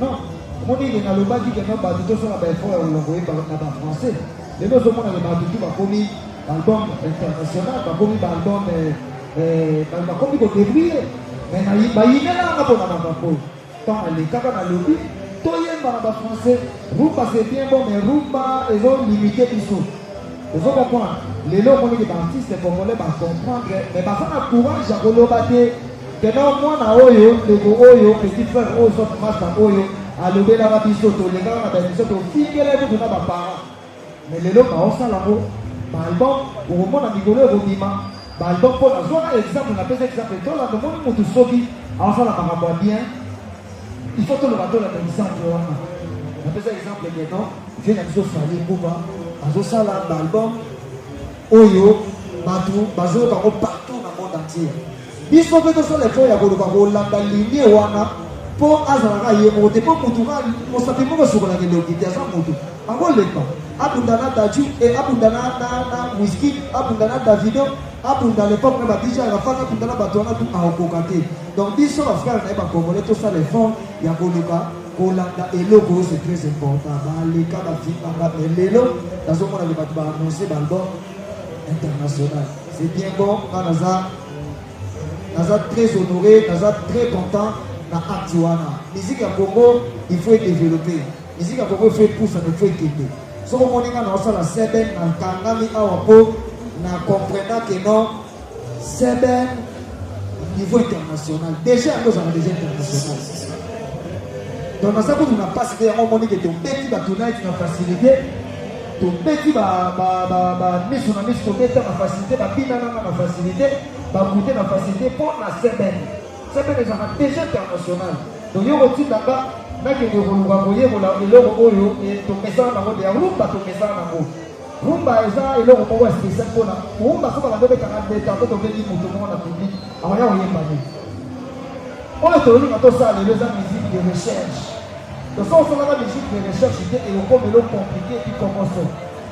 non omoni ke nalobaki ke no bato tosala baeffort ya kolongo ye na bafrançais lelo ozomona ke bato tu bakomi baalbum international bakomi baalbum eh, eh, bakomi kodebrouille mais bayinelaka nga mpona makambo oyo ntango nalekaka nalobi toyemba na bafrançais rumba c'est bien bon mais rumba ezolimite biso ozo comprendre lelo omoni ke baartiste congolais bacomprendre mais baza na courage ya koloba te keno mwana oyo ndeko oyo petit frère oyo soit masta oyo alobelaka biso tolekaka na baemission tofingela kutu na baparent Mais lelo baosala yango ba album okomona mikolo ekobima ba album mpo nazwaka exemple napesa exemple tolanda omoni motu soki aosala makambo ya bien. Il faut toloba tolanda exemple wana. Napesa exemple que non, vieux na biso Fally Ipupa azosala ba album oyo bato bazoyoka yango partout na monde entier. Biso mpe tosala effort ya koluka kolanda ligne wana mpo azalaka ye moko te, mpo motu ka mosapi moko esukolaka elongi te, aza motu akolemba abunda na Dadju e abunda na, na, na Wizkid, abunda na Davido, abunda à l'époque na ba DJ Arafat, abunda na bato wana tout akokoka te. Donc biso ba frères na ye ba Congolais tosala effort ya koluka kolanda eloko oyo, c'est très important. Baleka bafinganga, mais lelo nazomona ke bato ba annonce ba album international, c'est bien bon. Nga naza très honoré, naza très content na acte wana. Musique ya Congo il faut développer, musique ya Congo il faut epusana, il faut ekende. Soki omoni nga naosala seben, nakangami awa mpo na comprena ke non, seben niveau international déjà, yango ezalaka déjà international. Donc naza kutu na mpasi te. Yango omoni ke tobeti bato night na facilité, tobeti bamiso na miso, tobeta na facilité, babinananga na facilité, bagute na facilité mpo na seben. Seben ezalaka déjà international. Donc yo kotindanga nakende koluka koyekola eloko oyo tomesana nango te ya rumba, tomesana nango. Rumba eza eloko moko ya spécial mpona rumba. So balando obetaka beta to tobengi moto moko na public akoya koyemba te. Oyo tolinga tosala lelo eza musique de recherche. To so osalaka musique de recherche te, ekokoma elo compliqué epi komoso.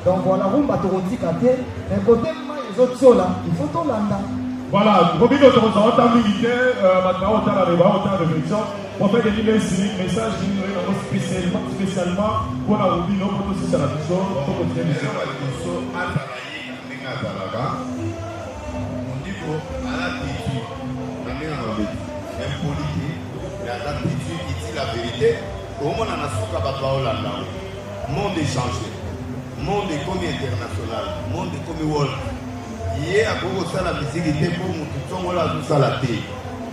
Donc voilà, rumba tokotika te, mais côté mai ezotiola, il faut tolanda. Voilà, Robino, tokozala ota mingi te, bato baotala, baotala réflexion. Prophète Denis Lessi, message nini oyo yango spécialement mpona Robino, mpo tosisa na biso, tokontinue mission? Eloko ya liboso, azala ye na ndenge azalaka. Mondiko aza têtu na ndenge alobeti, impoli te, mais aza têtu, il dit la vérité. Omona na suka bato baolanda yango. Monde échangé, monde ekomi international, monde ekomi world. Ye akoki kosala misiki te mpo motu ntongola azosala te.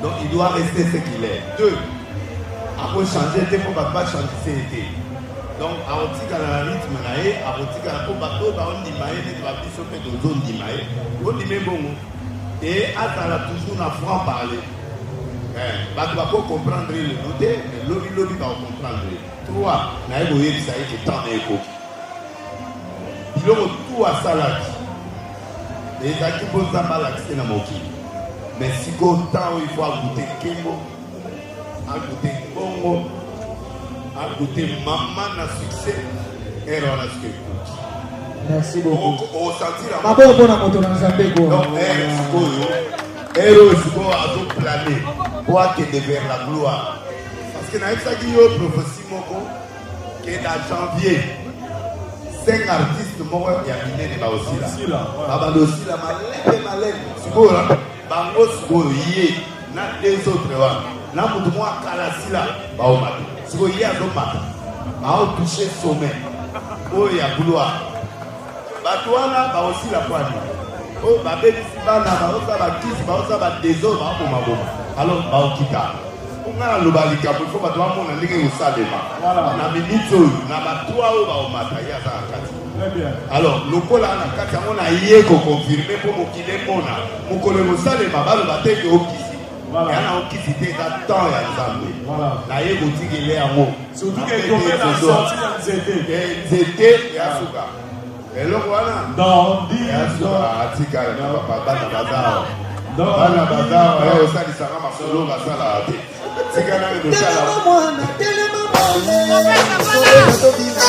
Donc il doit rester ce qu'il est. Deux, akochange te mpo bato bachangise ye te. Donc akotikala na rythme na ye, akotikala mpo bato oyo baondima ye neti babiso mpe tozondima ye, ondima ye bongo. E azala toujours na franc parler. Bato bakocomprendre ye lelo te, mais lobi lobi bakocomprendre ye. Trois, naye koyebisa ye ke temps na ekoki. Biloko tu asalaki ezalaki mpo Nzambe alakisi na mokili, mais sikoyo temps oyo il faut agute nkembo, agute mbongo, agute mama na succès. Ere wana sikoyo ekoki. Merci beaucoup. Osentir. Maboko mpona moto na Nzambe ko. Donc ere sikoyo, ere oyo sikoyo azoplane po akende vers la gloire, parce que nayebisaki yo prophétie moko ke na janvier cinq artistes moko ya minene baosila, babanda osila malembe malembe. Sikoyo bango, sikoyo ye na deux autres wana na motu moko akala sila baomata. Sikoyo ye azomata, aotouche sommet oyo ya gloire. Bato wana baosila kwani oyo babebisi bana, baosala bakisi, baosala badésordre, baobomaboma, alors baokita. Mpo nga naloba likambo, ifo bato bamona ndenge ekosalema na minute oyo na batroi oyo baomata, ye aza na kati. Alors lokola na kati yango, na ye koconfirme mpo mokili emona mokolo ekosalema, baloba te ke okisi ya na okisi te, eza temps ya Nzambe. Na ye kotikele yango. Surtout que ekomi na sortie ya nzete. Nzete ya suka, eloko wana ya suka atikala na papa. Bana baza awa, bana baza awa ya kosalisaka masolo, basalaka te. Tika nani kosala. Telema mwana, telema mwana, tobina.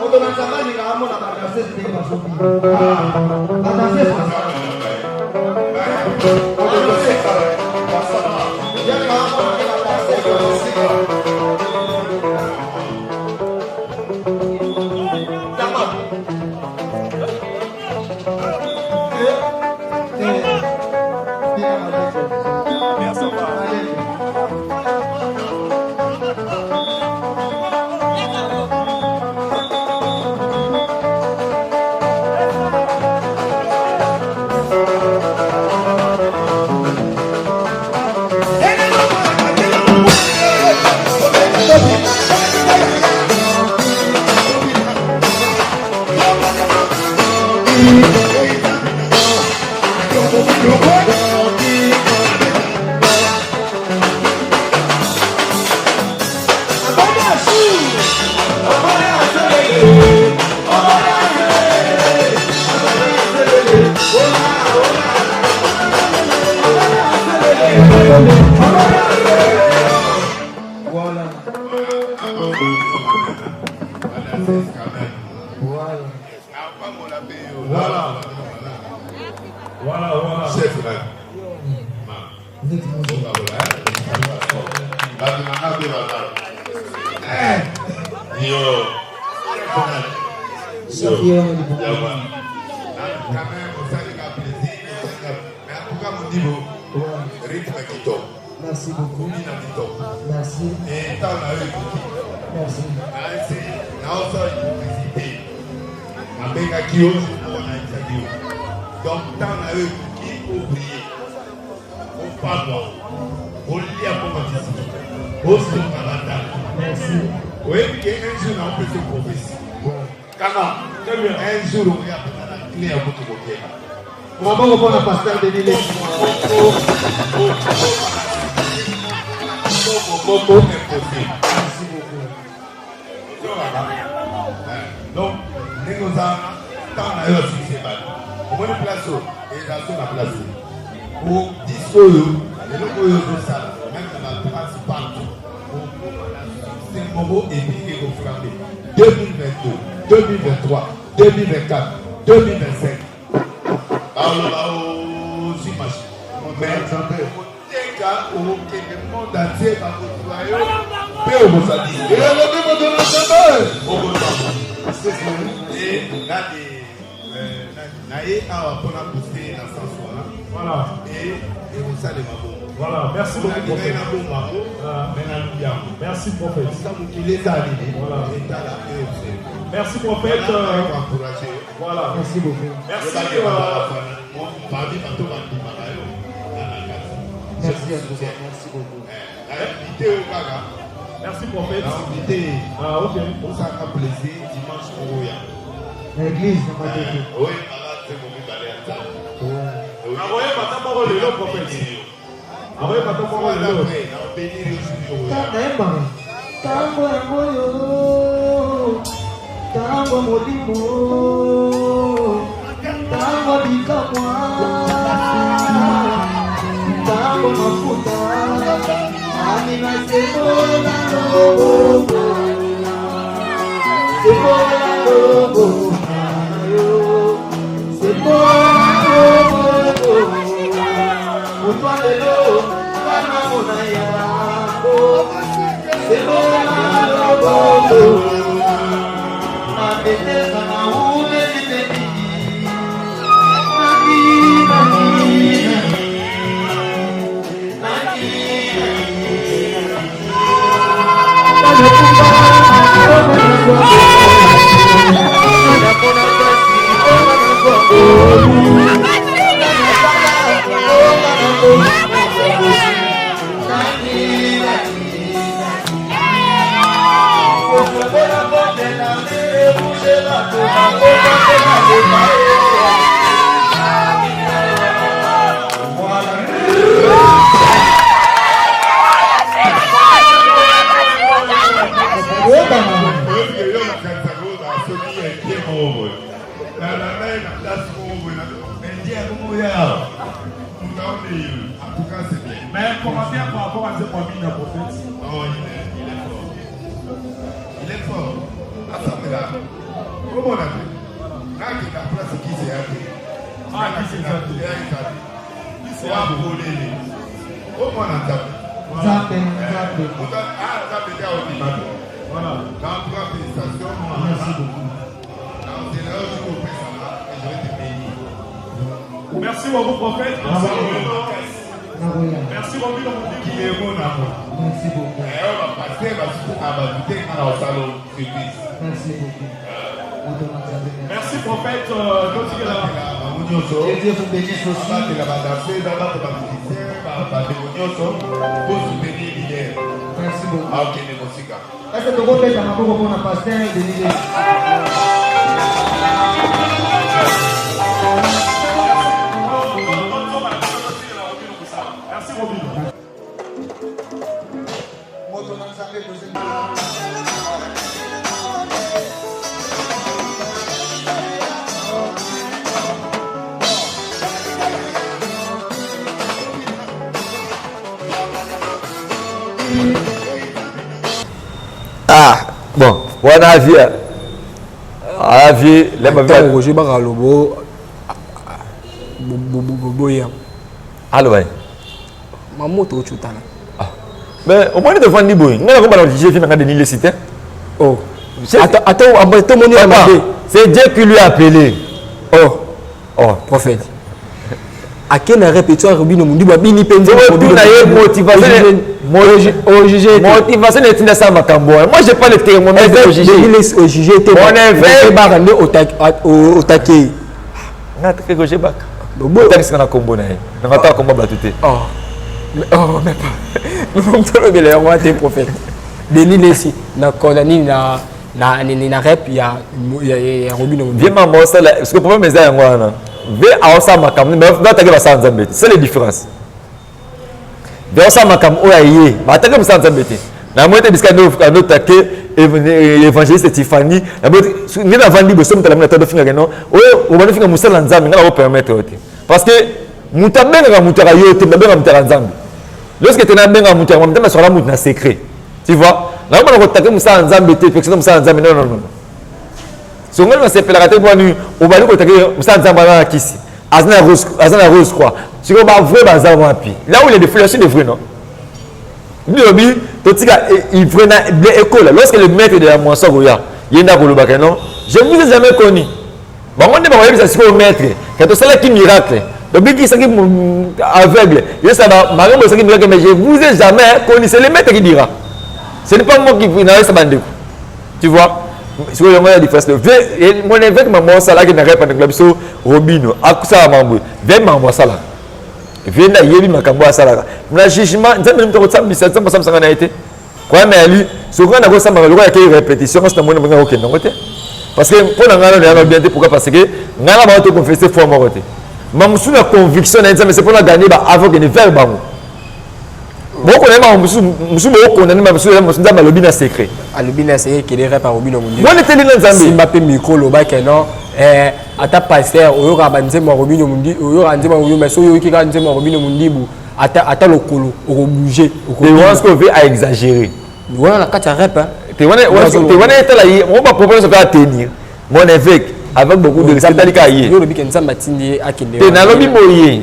Moto na Nzambe alingaka amona badanseuse ndenge bazobina. Badanseuse basala, yalingaka amona nde badanseuse bazobina. Tama. Eh, eh, bina malete. Malete. Voilà. Voilà. Voilà. Voilà, voilà. Chef là. Bato na nga mpe baza. Yo. Quand même, osalika plaisir, mais en tout cas, Mondibo, rythme kitoko. Merci beaucoup. Kobina kitoko. Merci. Et ntango na yo ekoki. Merci. Nasi, naosala hypocrisie te. Nabengaki yo, moko nayebisaki yo. Donc, ntango na yo ekoki, obriller, opamwa, olia mbongo tisiki, osonga bandako. Merci. Oyebi ke un jour naopesa yo prophétie. Kaka, un jour okoya mpenza na clé ya moto kokeba. Maboko mpona pasteur Denis Lessie. Moko imposé. Merci beaucoup. Donc, ndenge oza wana, ntango na yo ya succès ebandi. Omoni place oyo, eza so na place oyo. Po disque oyo, eloko oyo ozosala, même na ba trace partout, okoma na succès moko et puis ekofrappe. 2022, 2023, 2024, 2025. Baloba ozwi machine. Mais okoteka, okokende monde entier, bakozwa yo mpe okozwa disque. Elobi moto na Nzambe. Okozwa. Et nani, na ye awa mpona booster na sens wana. Voilà. Et ekosalema bongo. Voilà, merci beaucoup, Nalingaki prophète. nabomba yango, mais nalobi yango. Merci, prophète. Comme ça, mokili eza nini? Voilà. Etala e observe. Merci, prophète. Encouragé. Voilà. Merci beaucoup. Merci. Parmi bato bandimaka yo, na na kati. Merci à vous. Merci beaucoup. Na invité oyo kaka. Merci, prophète. Na invité. Ah, ok. Osaka plaisir dimanche oyo. Na église na Matete. Oyebaka nzembo mibale ya Nzambe. Akoyeba ata moko lelo, prophète. Akoyeba ata moko lelo. Na bénir yo soki oya. Nayembaka ntango yango oyo, ntango molimo, ntango bikamwa, ntango mafuta amina, sembola loboko, sembola loboko na yo, sembola loboko, moto lelo kanamona yango, sembola loboko mabetesa na umeli mpe mingi nani nani nani Oyebi yo nakanisaka ozala soki indien moko boye. Nalanda ye na place moko boye, indien yango moko ya awa. Moto aonde yo. En tout cas, c'est bien. Mais commentaire par rapport à Nzembo Amina, prophète. Non, il est fort. Il est fort. Asambela. Komona te. Nakenda place kisi ya te. Ah, kisi eza te. Eza te. Wa polele. Omona Nzambe. Nzambe, Nzambe. Moto ah Nzambe te aondima te. Voilà. En tout cas, félicitations. Merci beaucoup. C'est là où tu peux ça et je vais te bénir. Merci beaucoup, prophète. Merci, Robino. Nakoya. Merci, Robino. Mokili emona. Merci beaucoup. Oyo bapasteur basusu na bavite nga na osala surprise. Merci beaucoup. Moto na Nzambe, merci. Merci, prophète. Totikela. Bango nyonso. Que Dieu vous bénisse aussi. Abatela badanseuse, abatela bamusicien, bandeko nyonso bosoutenir leader. Merci beaucoup. Akokende mosika. Est-ce que tokobeta maboko mpona pasteur Denis Lessie? Merci, Robino. Moto na Nzambe, tozali. Wana avie avie ntango Roger Baka alobo boya. Aloba mamoto ocutana. Ah. Mais omoni tofandi boye, ngai nakobana juge fi nanga Denis Lesi te. Oh, ata tomoni ya mabe. C'est Dieu qui lui a appelé. Oh. Oh. Prophète ake na répétition ya Robino Mundibu, abini mpe. Nzembo ye motivation, motivation etinda asala makambo wana. Moi, j'ai pas le thermomètre au juge. Au juge te. Mon évêque Baka nde otake. Nga atake Roger Baka, otangisaka na kombo na ye, nanga ata kombo bato te. Oh, mais pas tolobela yango wana te. Prophète Denis Lesi na kona nini na rep ya Robino? Vie mambo osala, parce que problème eza yango wana. Ve aosala makambo, batake basala Nzambe te, c'est la différence. Ve aosala makambo oyo aye, batake mosala Nzambe te. Namoni te bisika anotake évangéliste Tiffany nde navandi boye. So moto alamina tado fingaka no oyo obandi finga mosala na Nzambe, ngai nakopermettre yo te, parce que moto abengaka moto aka yo te, babengaka moto aka Nzambe. Lorsque te nabengaka moto yango, Nzambe asokola moto na secret, tu vois. Nakomona kotake mosala Nzambe te, pekisa mosala Nzambe, non, non, non. So ngai nasepelaka te mponi obali kotake mosala Nzambe aza na kisi, aza na rose croix. Sikoyo bavrai baza wapi? Là où il y a des fleurs, des vrais, non. Bilobi totika ivraie na blé ekola. Lorsque le maître de la moisson akoya, ye nde akolobaka: "Non, je vous ai jamais connu." Bango nde bakoyebisa sikoyo maître ke tosalaki miracle, tobikisaki aveugle, yosaba makambo, esalaki miracle, mais je vous ai jamais connu. C'est le maître qui dira, ce n'est pas moi qui nayesa bandeko, tu vois. Sikoyo yango ya différence. Mon évêque mama osalaki na repa ndeko na biso Robino akosala mambo ve mambo asalaka vie nde ayebi makambo oyo asalaka na jugement. Nzambe moto akosambisa, Nzambe asambisanga na ye te. Problème yali soki ngai nakosambaka lokola yakei répétition, kasi namoni ndenge akokende yango te, parce que mpo na ngai nano yanga bien te. Pourquoi? Parce que ngai na bango toconfesse foi moko te. Ma mosusu na conviction na ye, Nzambe, c'est mpona gagner ba avant okende vers bango. Bokondane makambo mosusu, mosusu bokondane ma mosusu, Nzambe alobi na secret. Alobi na secret, kele rep Robino Mundibu. Mwana eteli na Nzambe. Simba mpe micro, olobaki non, ata pasteur oyokaka banzembo ya Robino Mundibu, oyokaka nzembo ya Robino, mais soki oyoki kaka nzembo ya Robino Mundibu, ata lokolo okobouge. Te, wana soki ove aexagéré. Wana na kati ya rep. Te, wana etala ye mo bapropos nyonso mpe atenir. Mon évêque, avec beaucoup de respect, talika ye. Yo olobi ke Nzambe atindi ye akende. Te, nalobi boye,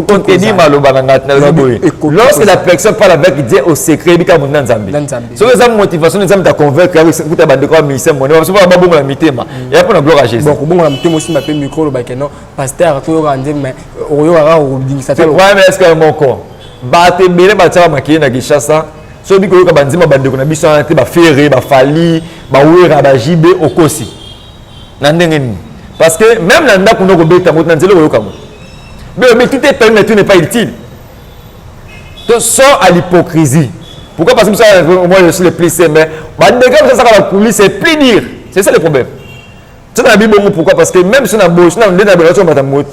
contredire maloba na ngai. Nalobi boye: lorsque la personne parle avec Dieu au secret, ebika moto na Nzambe. Soki eza motivation, Nzambe ta convaincre kuta bandeko ya ministère mone baso babongola mitema ya mpona gloire à Jésus. Bon, kobongola motema, osimba mpe micro, olobake non, pasteur toyoka nzembe, mais okoyoka kaka okobingisa te. Problème est-ce que moko bato ebele batiaka makili na Kinshasa, soki koyoka banzembo bandeko na biso wana te, baFerre, baFally, baWerra, baJB, okosi na ndenge nini? Parce que même na ndako ndo kobeta moto na nzela okoyoka moto. Mais tout est permis, mais tout n'est pas utile. Donc sors à l'hypocrisie. Pourquoi? Parce que ça, moi je suis le plus saint, mais bandeko ça ça la coulisse, c'est plus dire, c'est ça le problème. Ça na bongo. Pourquoi? Parce que même si na bo na nde na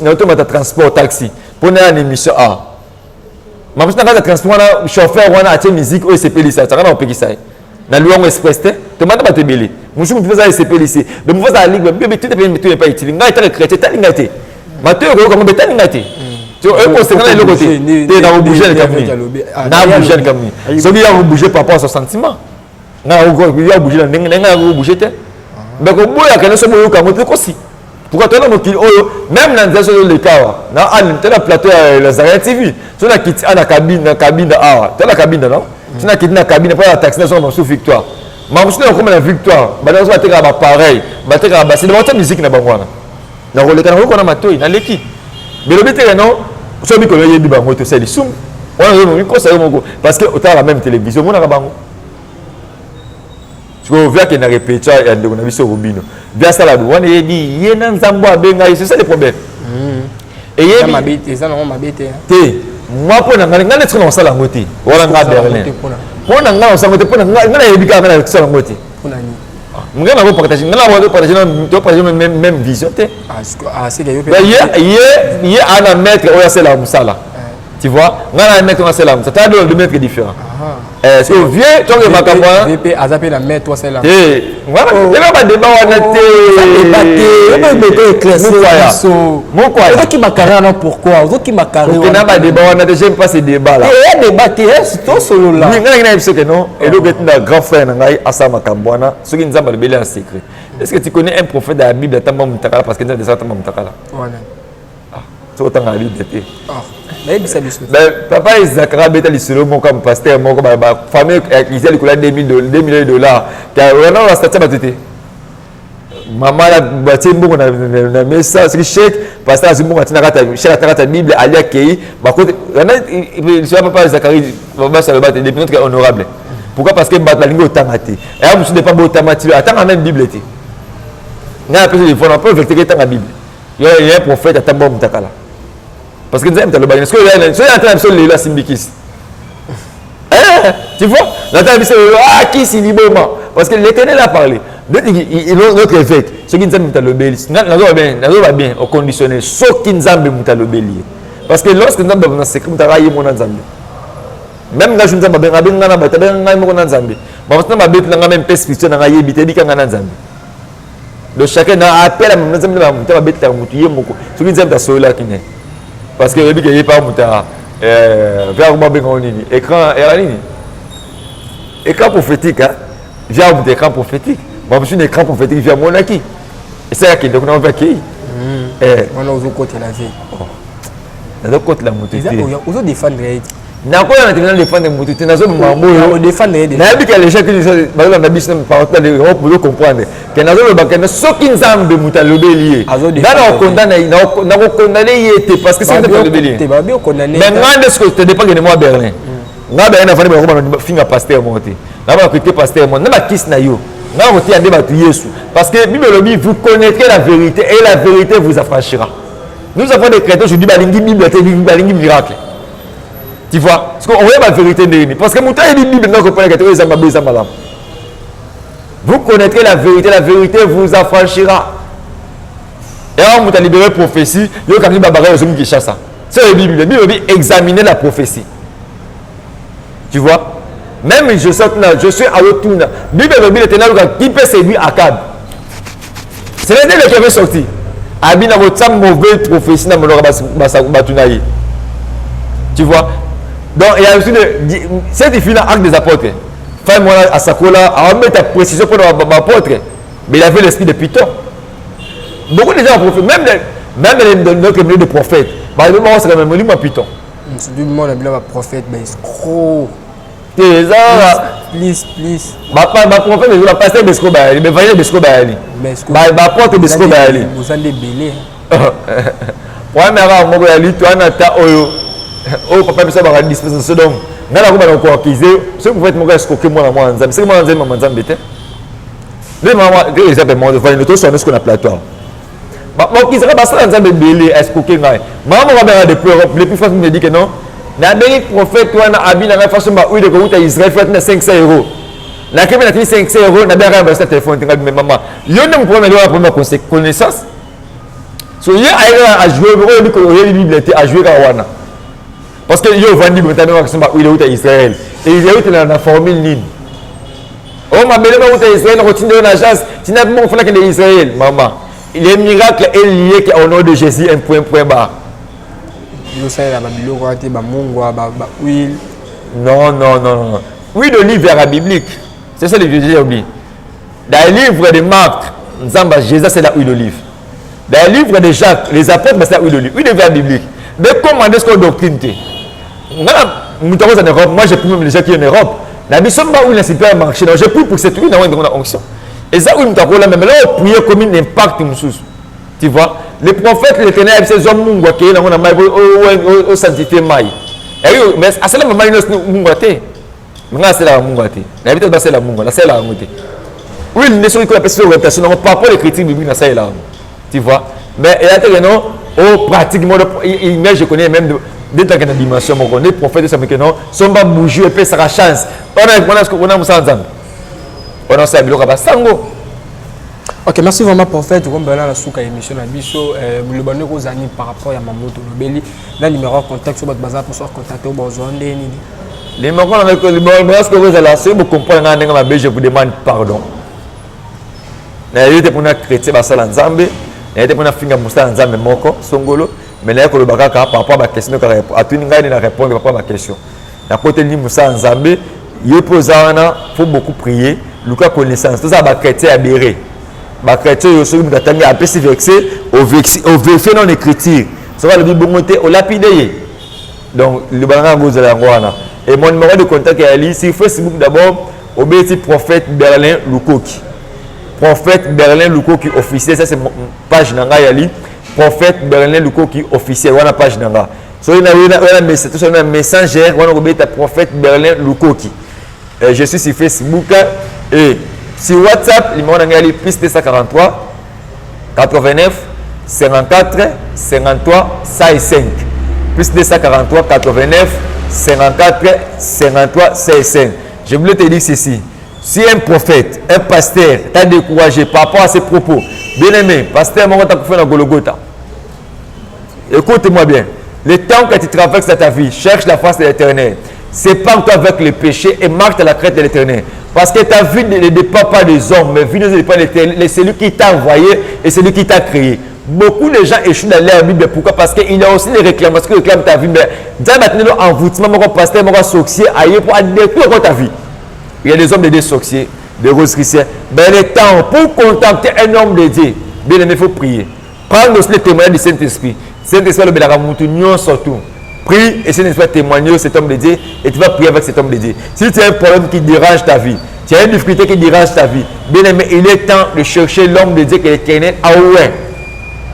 na mata transport, taxi pour na émission, ah, mamosu na kati ya transport wana, chauffeur wana atie musique oyo esepelisa, atiaka na kopekisa ye na Luango Express te. Tomata bato ebele, mosusu motu aza esepelisi, donc mofu azala libre. Bebe, tout tout n'est pas utile. Ngai etaka chrétien, etali ngai te. Matoyo koyoka ngo, betali ngai te. Ekosenga na eloko te te. Na kobouge likambo nini? Na bouge likambo nini? Soki ya kobouge par rapport à son sentiment, ngai ya bouge na ndenge ngai ya kobouge te. Mais koboyaka nyonso boyoka yango te, kosi. Pourquoi toza na mokili oyo, même na nzela soki oleka awa na ani te, na plateau ya Lazarea TV, so na kiti a na cabine, na cabine awa to na cabine, non, so na kiti na cabine mpo na taxi, nazonga mosusu Victoire, mamosusu na kokoma na Victoire, bato nyonso batekaka bapareil, batekaka basili, baotia musique na bango wana. Nakoleka, nakoyoka na matoi, naleki. Belobi teke non, so mikolo oyebi bango te, osala lisumu wana, mikosa yo moko, parce que otalaka même télévision, omonaka bango. Sikoyo vi akende na répétition ya ndeko na biso Robino, vi asala bo wana, eyebi ye na Nzambe abenga ye, c'est ça le problème. Eyebi eza nango mabe te. Te, moi mpo na ngai, ngai neti na kosala yango te wana. Nga Berlin, mpo na ngai na kosala yango te. Mpo na ngai, nayebi kaka ngai na kosala yango te. Ngai nako partage, ngai nako partage, to partage même vision te. Ye ana maître oyo asalaka mosala, tu vois. Ngai na maître oyo asalaka mosala, tala deux maîtres différents. Eh, soki vieux toke makambo wana VP aza mpe na maître asala te wana ba débat wana te débat te éclaircir biso mokwaya ozokima carré wana pourquoi ozokima carré wana ba débat wana te j'aime pas ces débats là ya débat te tosolola oui ngai na biso ke non eloko etinda grand frère na ngai asala makambo wana soki nzambe alobeli en secret. Est-ce que tu connais un prophète dans la Bible atamba mutakala parce que nzambe atamba mutakala? Wana soki otanga na Bible te. Nayebisa biso. Papa Ezakara abeta lisolo moko ya pasteur moko, bafamille eza likolo ya 2 millions de dollars, wana bastatia bato te. Mama batie mbongo na mesa, soki chèque, pasteur azwi mbongo, atina kati chèque, atina kati ya Bible, ali akei bakote wana. Lisolo ya papa Zakari basaloba te depuis notre honorable. Pourquoi? Parce que bato balingi otanga te. Eya mosusu depa botama ti atanga même Bible te. Ngai apesi telefone apo vecteke etanga Bible. Yo ya prophète atamba mutakala parce que Nzambe alobaki soki soki atala biso lelo asimbi kisi. Eh, tu vois, natala biso lelo, ah, kisi liboma, parce que l'Éternel a parlé. Notre évêque, soki Nzambe moto alobeli, nazoba bien, nazoba bien au conditionnel, soki Nzambe moto alobeli ye, parce que lorsque Nzambe na secret moto aka ye mona Nzambe, même nga Nzambe abenga abenga na bato, abenga ngai moko na Nzambe, bato na babeti na ngai, même mpe spirituel na ngai yebi te, ebika ngai na Nzambe. Donc chacun na appel à Nzambe na moto abetaka moto ye moko soki Nzambe asololaki ne, parce que oyebi ke ye pa moto vers comment abenga nini, écran era nini, écran prophétique, hein, via moto écran prophétique, bamosusu na écran prophétique via monaki esala akende kuna mpe akei. Wana ozokotela vie. Nazokotela moto te. Ozodefendre ye. Nakoya na tribunal défendre motu te, nazobima boyo. Nayebi ke les gens qui bazolanda biso partout na Europe bozo comprendre ke nazoloba ke soki Nzambe moto alobeli ye, nga nakokondane ye te, parce que soki Nzambe alobeli ye, mais nga nde soki te dépend kende mwa Berlin, nga Berlin nafandi, bakoma finga pasteur moko te, nga bakote pasteur moko na bakisi na yo, nga koteya nde bato Yesu, parce que Bible elobi: «Vous connaîtrez la vérité et la vérité vous affranchira.» Nous avons des chrétiens aujourd'hui, balingi Bible te, balingi miracle. Tu vois, parce que oyeba vérité ndenge nini? Parce que moto ayebi Bible ndako oponaka te oyo eza mabe, eza malamu. Vous connaîtrez la vérité, la vérité vous affranchira. Yango moto alibere prophétie, yokangi babaka, ozongi Kinshasa. So oyebi Bible, Bible elobi: «Examiner la prophétie.» Tu vois, même je suis tuna, je suis alotuna Bible elobi lete naluka qui peut séduire Akab. C'est le qui avait sorti abi na kotia mauvaise prophétie na monoko bato na ye. Tu vois, donc il y a aussi de cette fille là, Acte des Apôtres, femme wana asakola, aometa précision mpona baapôtre, mais il avait l'esprit de Python. Beaucoup de gens prophètes, même notre milieu de prophètes, baosaka molimo ya Python. Surtout mona bino baprophète baescroc. Te, eza Plus plus. Baprophète, bapasteur besco bayali, baévangile besco bayali, baapôtre besco bayali. Boza nde ebele. Problème yaka moko ya lito wana, ta oyo oyo papa biso baka dispensation. Donc ngai nakoba na koaccuser soki prophète moko escroquer mwana mwana Nzambe, soki mwana Nzambe, mama Nzambe te. Nde mama te, exemple moko valino toswana siko na plateau, bakisaka basala Nzambe ebele escroquer ngai. Mama moko abengaka depuis Europe, depuis France, me dit que non, nabengi prophète wana, abi na ngai façon bahuile kowuta Israël, fati na 500 euros, nakemi natini 500 euros, nabengaka basa telefone te. Ngai me mama, yo nde moproblème eloko, problème ya connaissance. So ye ayekaka ajoue, oyebi oyebi Bible te, ajoue kaka wana, parce que yo ovandi boye, tani wakisomba huile euta Israël, Israël na formule nini? O mabele bauta Israël, nakotinda yo na agence, tina bongo fona kende Israël. Mama, les miracles est lié au nom de Jésus, un point, point barre. Osalela babiloko wana te, bamungwa, bahuile. Non, non, non, non, huile d'olive yaka biblique, c'est ça le j'ai oublié. Dans le livre de Marc, Nzamba Jésus, c'est la huile d'olive. Dans le livre de Jacques, les apôtres, c'est la huile d'olive. Huile d'olive biblique, mais comment est-ce que doctrine te nga moto akoza na Europe? Moi, je prie même les gens qui en Europe na biso mba huile na supermarché. Donc je prie pour cette huile na wende na onction, eza huile moto akolamba, mais là oprier comme une impact mosusu. Tu vois, le prophète, l'Éternel ayebisa: ezwa mungu, akei nango na mai, osanctifie mai. Mais asalama mai nyonso mungu te. Nga asalaka mungu te, nayebi te basala mungu, nasalelaka yango te. Huile nde soki kola apesi orientation nango par rapport l'écriture biblique, nasalelaka yango. Tu vois, mais eya te ke non, o pratique moko, mais je connais même nde tanke na dimension moko nde prophète esameke non, somba bougie epesaka chance wana, wana mosala Nzambe wana, osala biloko ya basango. Ok, merci vraiment, prophète. Okombela na suka émission na biso, liloba ndenge ozali par rapport ya mamoto olobeli na numéro ya contact, so bato baza mposo contacte, bazwa nde nini? Numéro na ngai, numéro na ngai ezala soki bocomprendre ngai ndenge mabe, je vous demande pardon. Nayebi te mpona chrétien basala Nzambe, nayebi te mpona finga mosala Nzambe moko songolo, mais naye koloba kaka par rapport à baquestion kaka atuni ngai nde na répondre par rapport à baquestion. Nakoteli mosala Nzambe, ye mpo oza wana, faut beaucoup prier, luka connaissance. Tozala bachrétien ya bere, bachrétien oyo soki moto atangi apesi verset, overifie non écriture, soki alobi bongo te, olapide ye. Donc liloba na ngai yango ozala yango wana. Et mon numéro de contact eyali sur Facebook d'abord, obeti prophète Berlin Lukoki, prophète Berlin Lukoki officiel, ça c'est page na ngai. Yali prophète Berlin Lukoki officiel wana, page na ngai. Soki na messenger wana, okobeta prophète Berlin Lukoki. Je suis sur Facebook et sur WhatsApp. Numéro na ngai yali plus 243 89 54 53 105, plus 243 89 54 53 105. Je voulais te dire ceci: si un prophète, un pasteur t'a découragé par rapport à ses propos, bien aimé, pasteur moko takufa na Gologota. Écoute-moi bien. Le temps que tu traverses dans ta vie, cherche la face de l'Éternel. Sépare-toi avec le péché et marche à la crainte de l'Éternel. Parce que ta vie ne dépend pas des hommes, mais vie ne dépend de l'Éternel, celui qui t'a envoyé et celui qui t'a créé. Beaucoup de gens échouent dans leur Bible. Pourquoi? Parce qu'il y a aussi des réclamations qui réclament ta vie. Mais Dieu maintenant envoûtement, mon pasteur, mon sorcier, aïe pour détruire ta vie. Il y a des hommes de Dieu sorciers, des roses chrétiens. Mais le temps pour contacter un homme de Dieu, bien aimé, il faut prier. Prendre aussi le témoignage du Saint-Esprit. Saint-Esprit, le mutu nyonso tout. Prie et Saint-Esprit va témoigner cet homme de Dieu et tu vas prier avec cet homme de Dieu. Si tu as un problème qui dérange ta vie, tu as une difficulté qui dérange ta vie, bien aimé, il est temps de chercher l'homme de Dieu que l'Éternel a oint.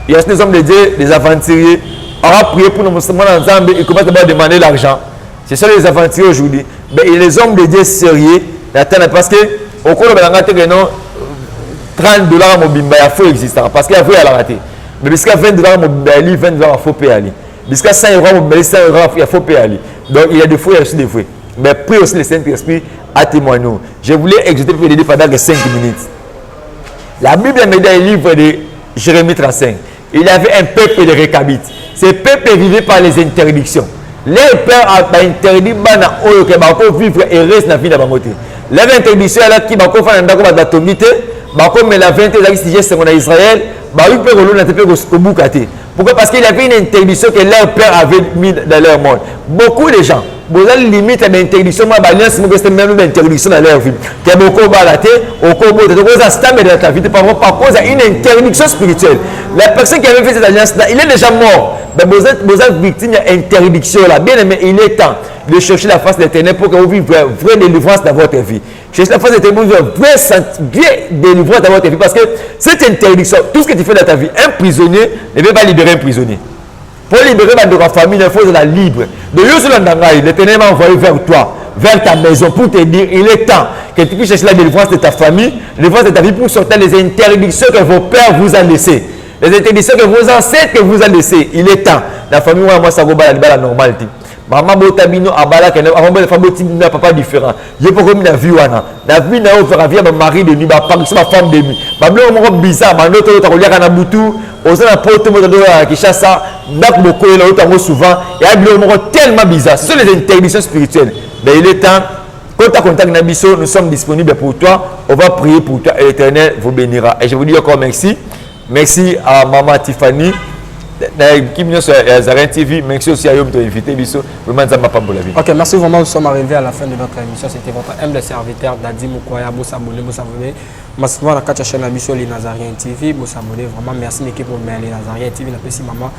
Il y a des hommes de Dieu, des aventuriers. On va prier pour nous, ensemble, ils commencent d'abord à demander l'argent. Ce sont les aventuriers aujourd'hui. Mais les hommes de Dieu sérieux, parce que au cours de la non 30 $ mobimba ya faux existant, parce qu'il y a faux ya raté. Mais bisika 20 $ mobimba ya 20 $ faux peut aller. Bisika 100 € mobimba, 100 € il faut payer aller. Donc il y a des faux, il y a aussi des vrais. Mais prie aussi le Saint-Esprit à témoigner. Je voulais exhorter pour aider pendant que 5 minutes. La Bible me dit dans le livre de Jérémie 35, il y avait un peuple de Récabites. Ce peuple vivait par les interdictions. Les pères a interdit bana oyo ke bako vivre heureuse na vie na bango te. Leur interdiction elaki bakofanda ndako bato batongi te, bakomela vin te, ezalaki sujet sengo na Israël, bayoki mpe kolona te mpe kobuka te. Pourquoi? Parce qu'il y avait une interdiction que leur père avait mis dans leur monde. Beaucoup de gens boza limite ya bainterdiction mwa baalliance moko ese même bainterdiction na leur vie ke bokobala te, okobota te, okoza stable dans ta vie te par cause ya une interdiction spirituelle. La personne qui avait fait cette alliance là, il est déjà mort. Mais boza victime ya interdiction là. Bien aimé, il est temps de chercher la face de l'Éternel pour que vous viviez une vraie délivrance dans votre vie. Cherchez la face de l'Éternel pour vivre une vraie délivrance dans votre vie, parce que cette interdiction, tout ce que tu fais dans ta vie, un prisonnier ne peut pas libérer un prisonnier. Pour libérer ma famille, il faut être libre. De Yosulanda, l'Éternel m'a envoyé vers toi, vers ta maison, pour te dire, il est temps que tu puisses chercher la délivrance de ta famille, la délivrance de ta vie, pour sortir les interdictions que vos pères vous ont laissées. Les interdictions que vos ancêtres vous ont laissées. Il est temps. La famille, moi, ça va la normalité. Mama bota bino abalaka avant boti bino papa différent. Ye mpo komi na vie wana, na vie na yo ofaka vie ya bamari de nuit, bapangisa bafemme de nuit, babiloko moko bizarre, bandoto oyo koliaka na butu, oza na poto, moto ya Kinshasa, ndako bokoyela oyo yango souvent eya biloko moko tellement bizarre. Ce sont les interdictions spirituelles. Mais il est temps kota contact na biso, nous sommes disponibles pour toi, on va prier pour toi et l'Éternel vous bénira. Et je vous dis encore merci. Merci à maman Tiffany na équipe nyonso ya Zarin TV. Merci aussi à yo moto invité biso. Vraiment, Nzambe apambola bino. Ok, merci vraiment. Nous sommes arrivés à la fin de notre émission. C'était votre humble serviteur Dadi Mukwaya. Bosabonner, bosabonner massivement na kati ya chaîne na biso Les Nazariens TV. Bosabonner vraiment. Merci l'équipe pour Les Nazariens TV. Napesi maman,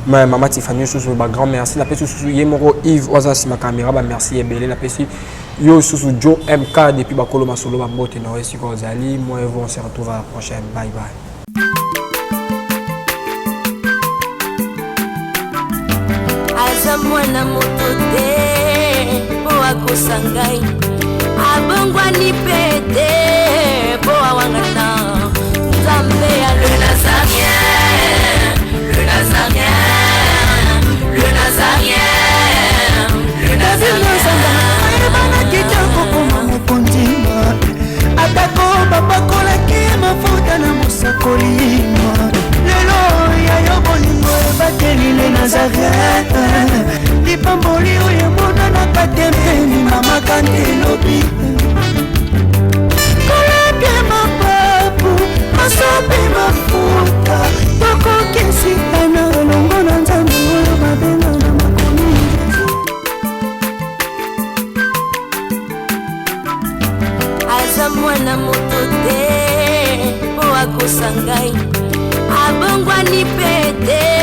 ma maman Tiffany susu ba grand merci. Napesi susu ye moko Yves oza nsima caméra, ba merci ebele. Napesi yo susu Joe MK depuis bakolo masolo, bambote na yo esika ozali. Moi et vous, on se retrouve à la prochaine. Bye bye. Aza mwana moto te mpo akosa ngai, abongwani mpe te mpo awangana Nzambe ya le Nazarien, le Nazarien, le Nazarien, le Nazarien. Ayebanaki te kokoma mokonzi, atako bapakolaki mafuta na mosakoli. Lelo ya yo bolingo ebateli le Nazaret, lipamboli oyo emonanaka te mpe. akosa ngai, abongwani mpe te.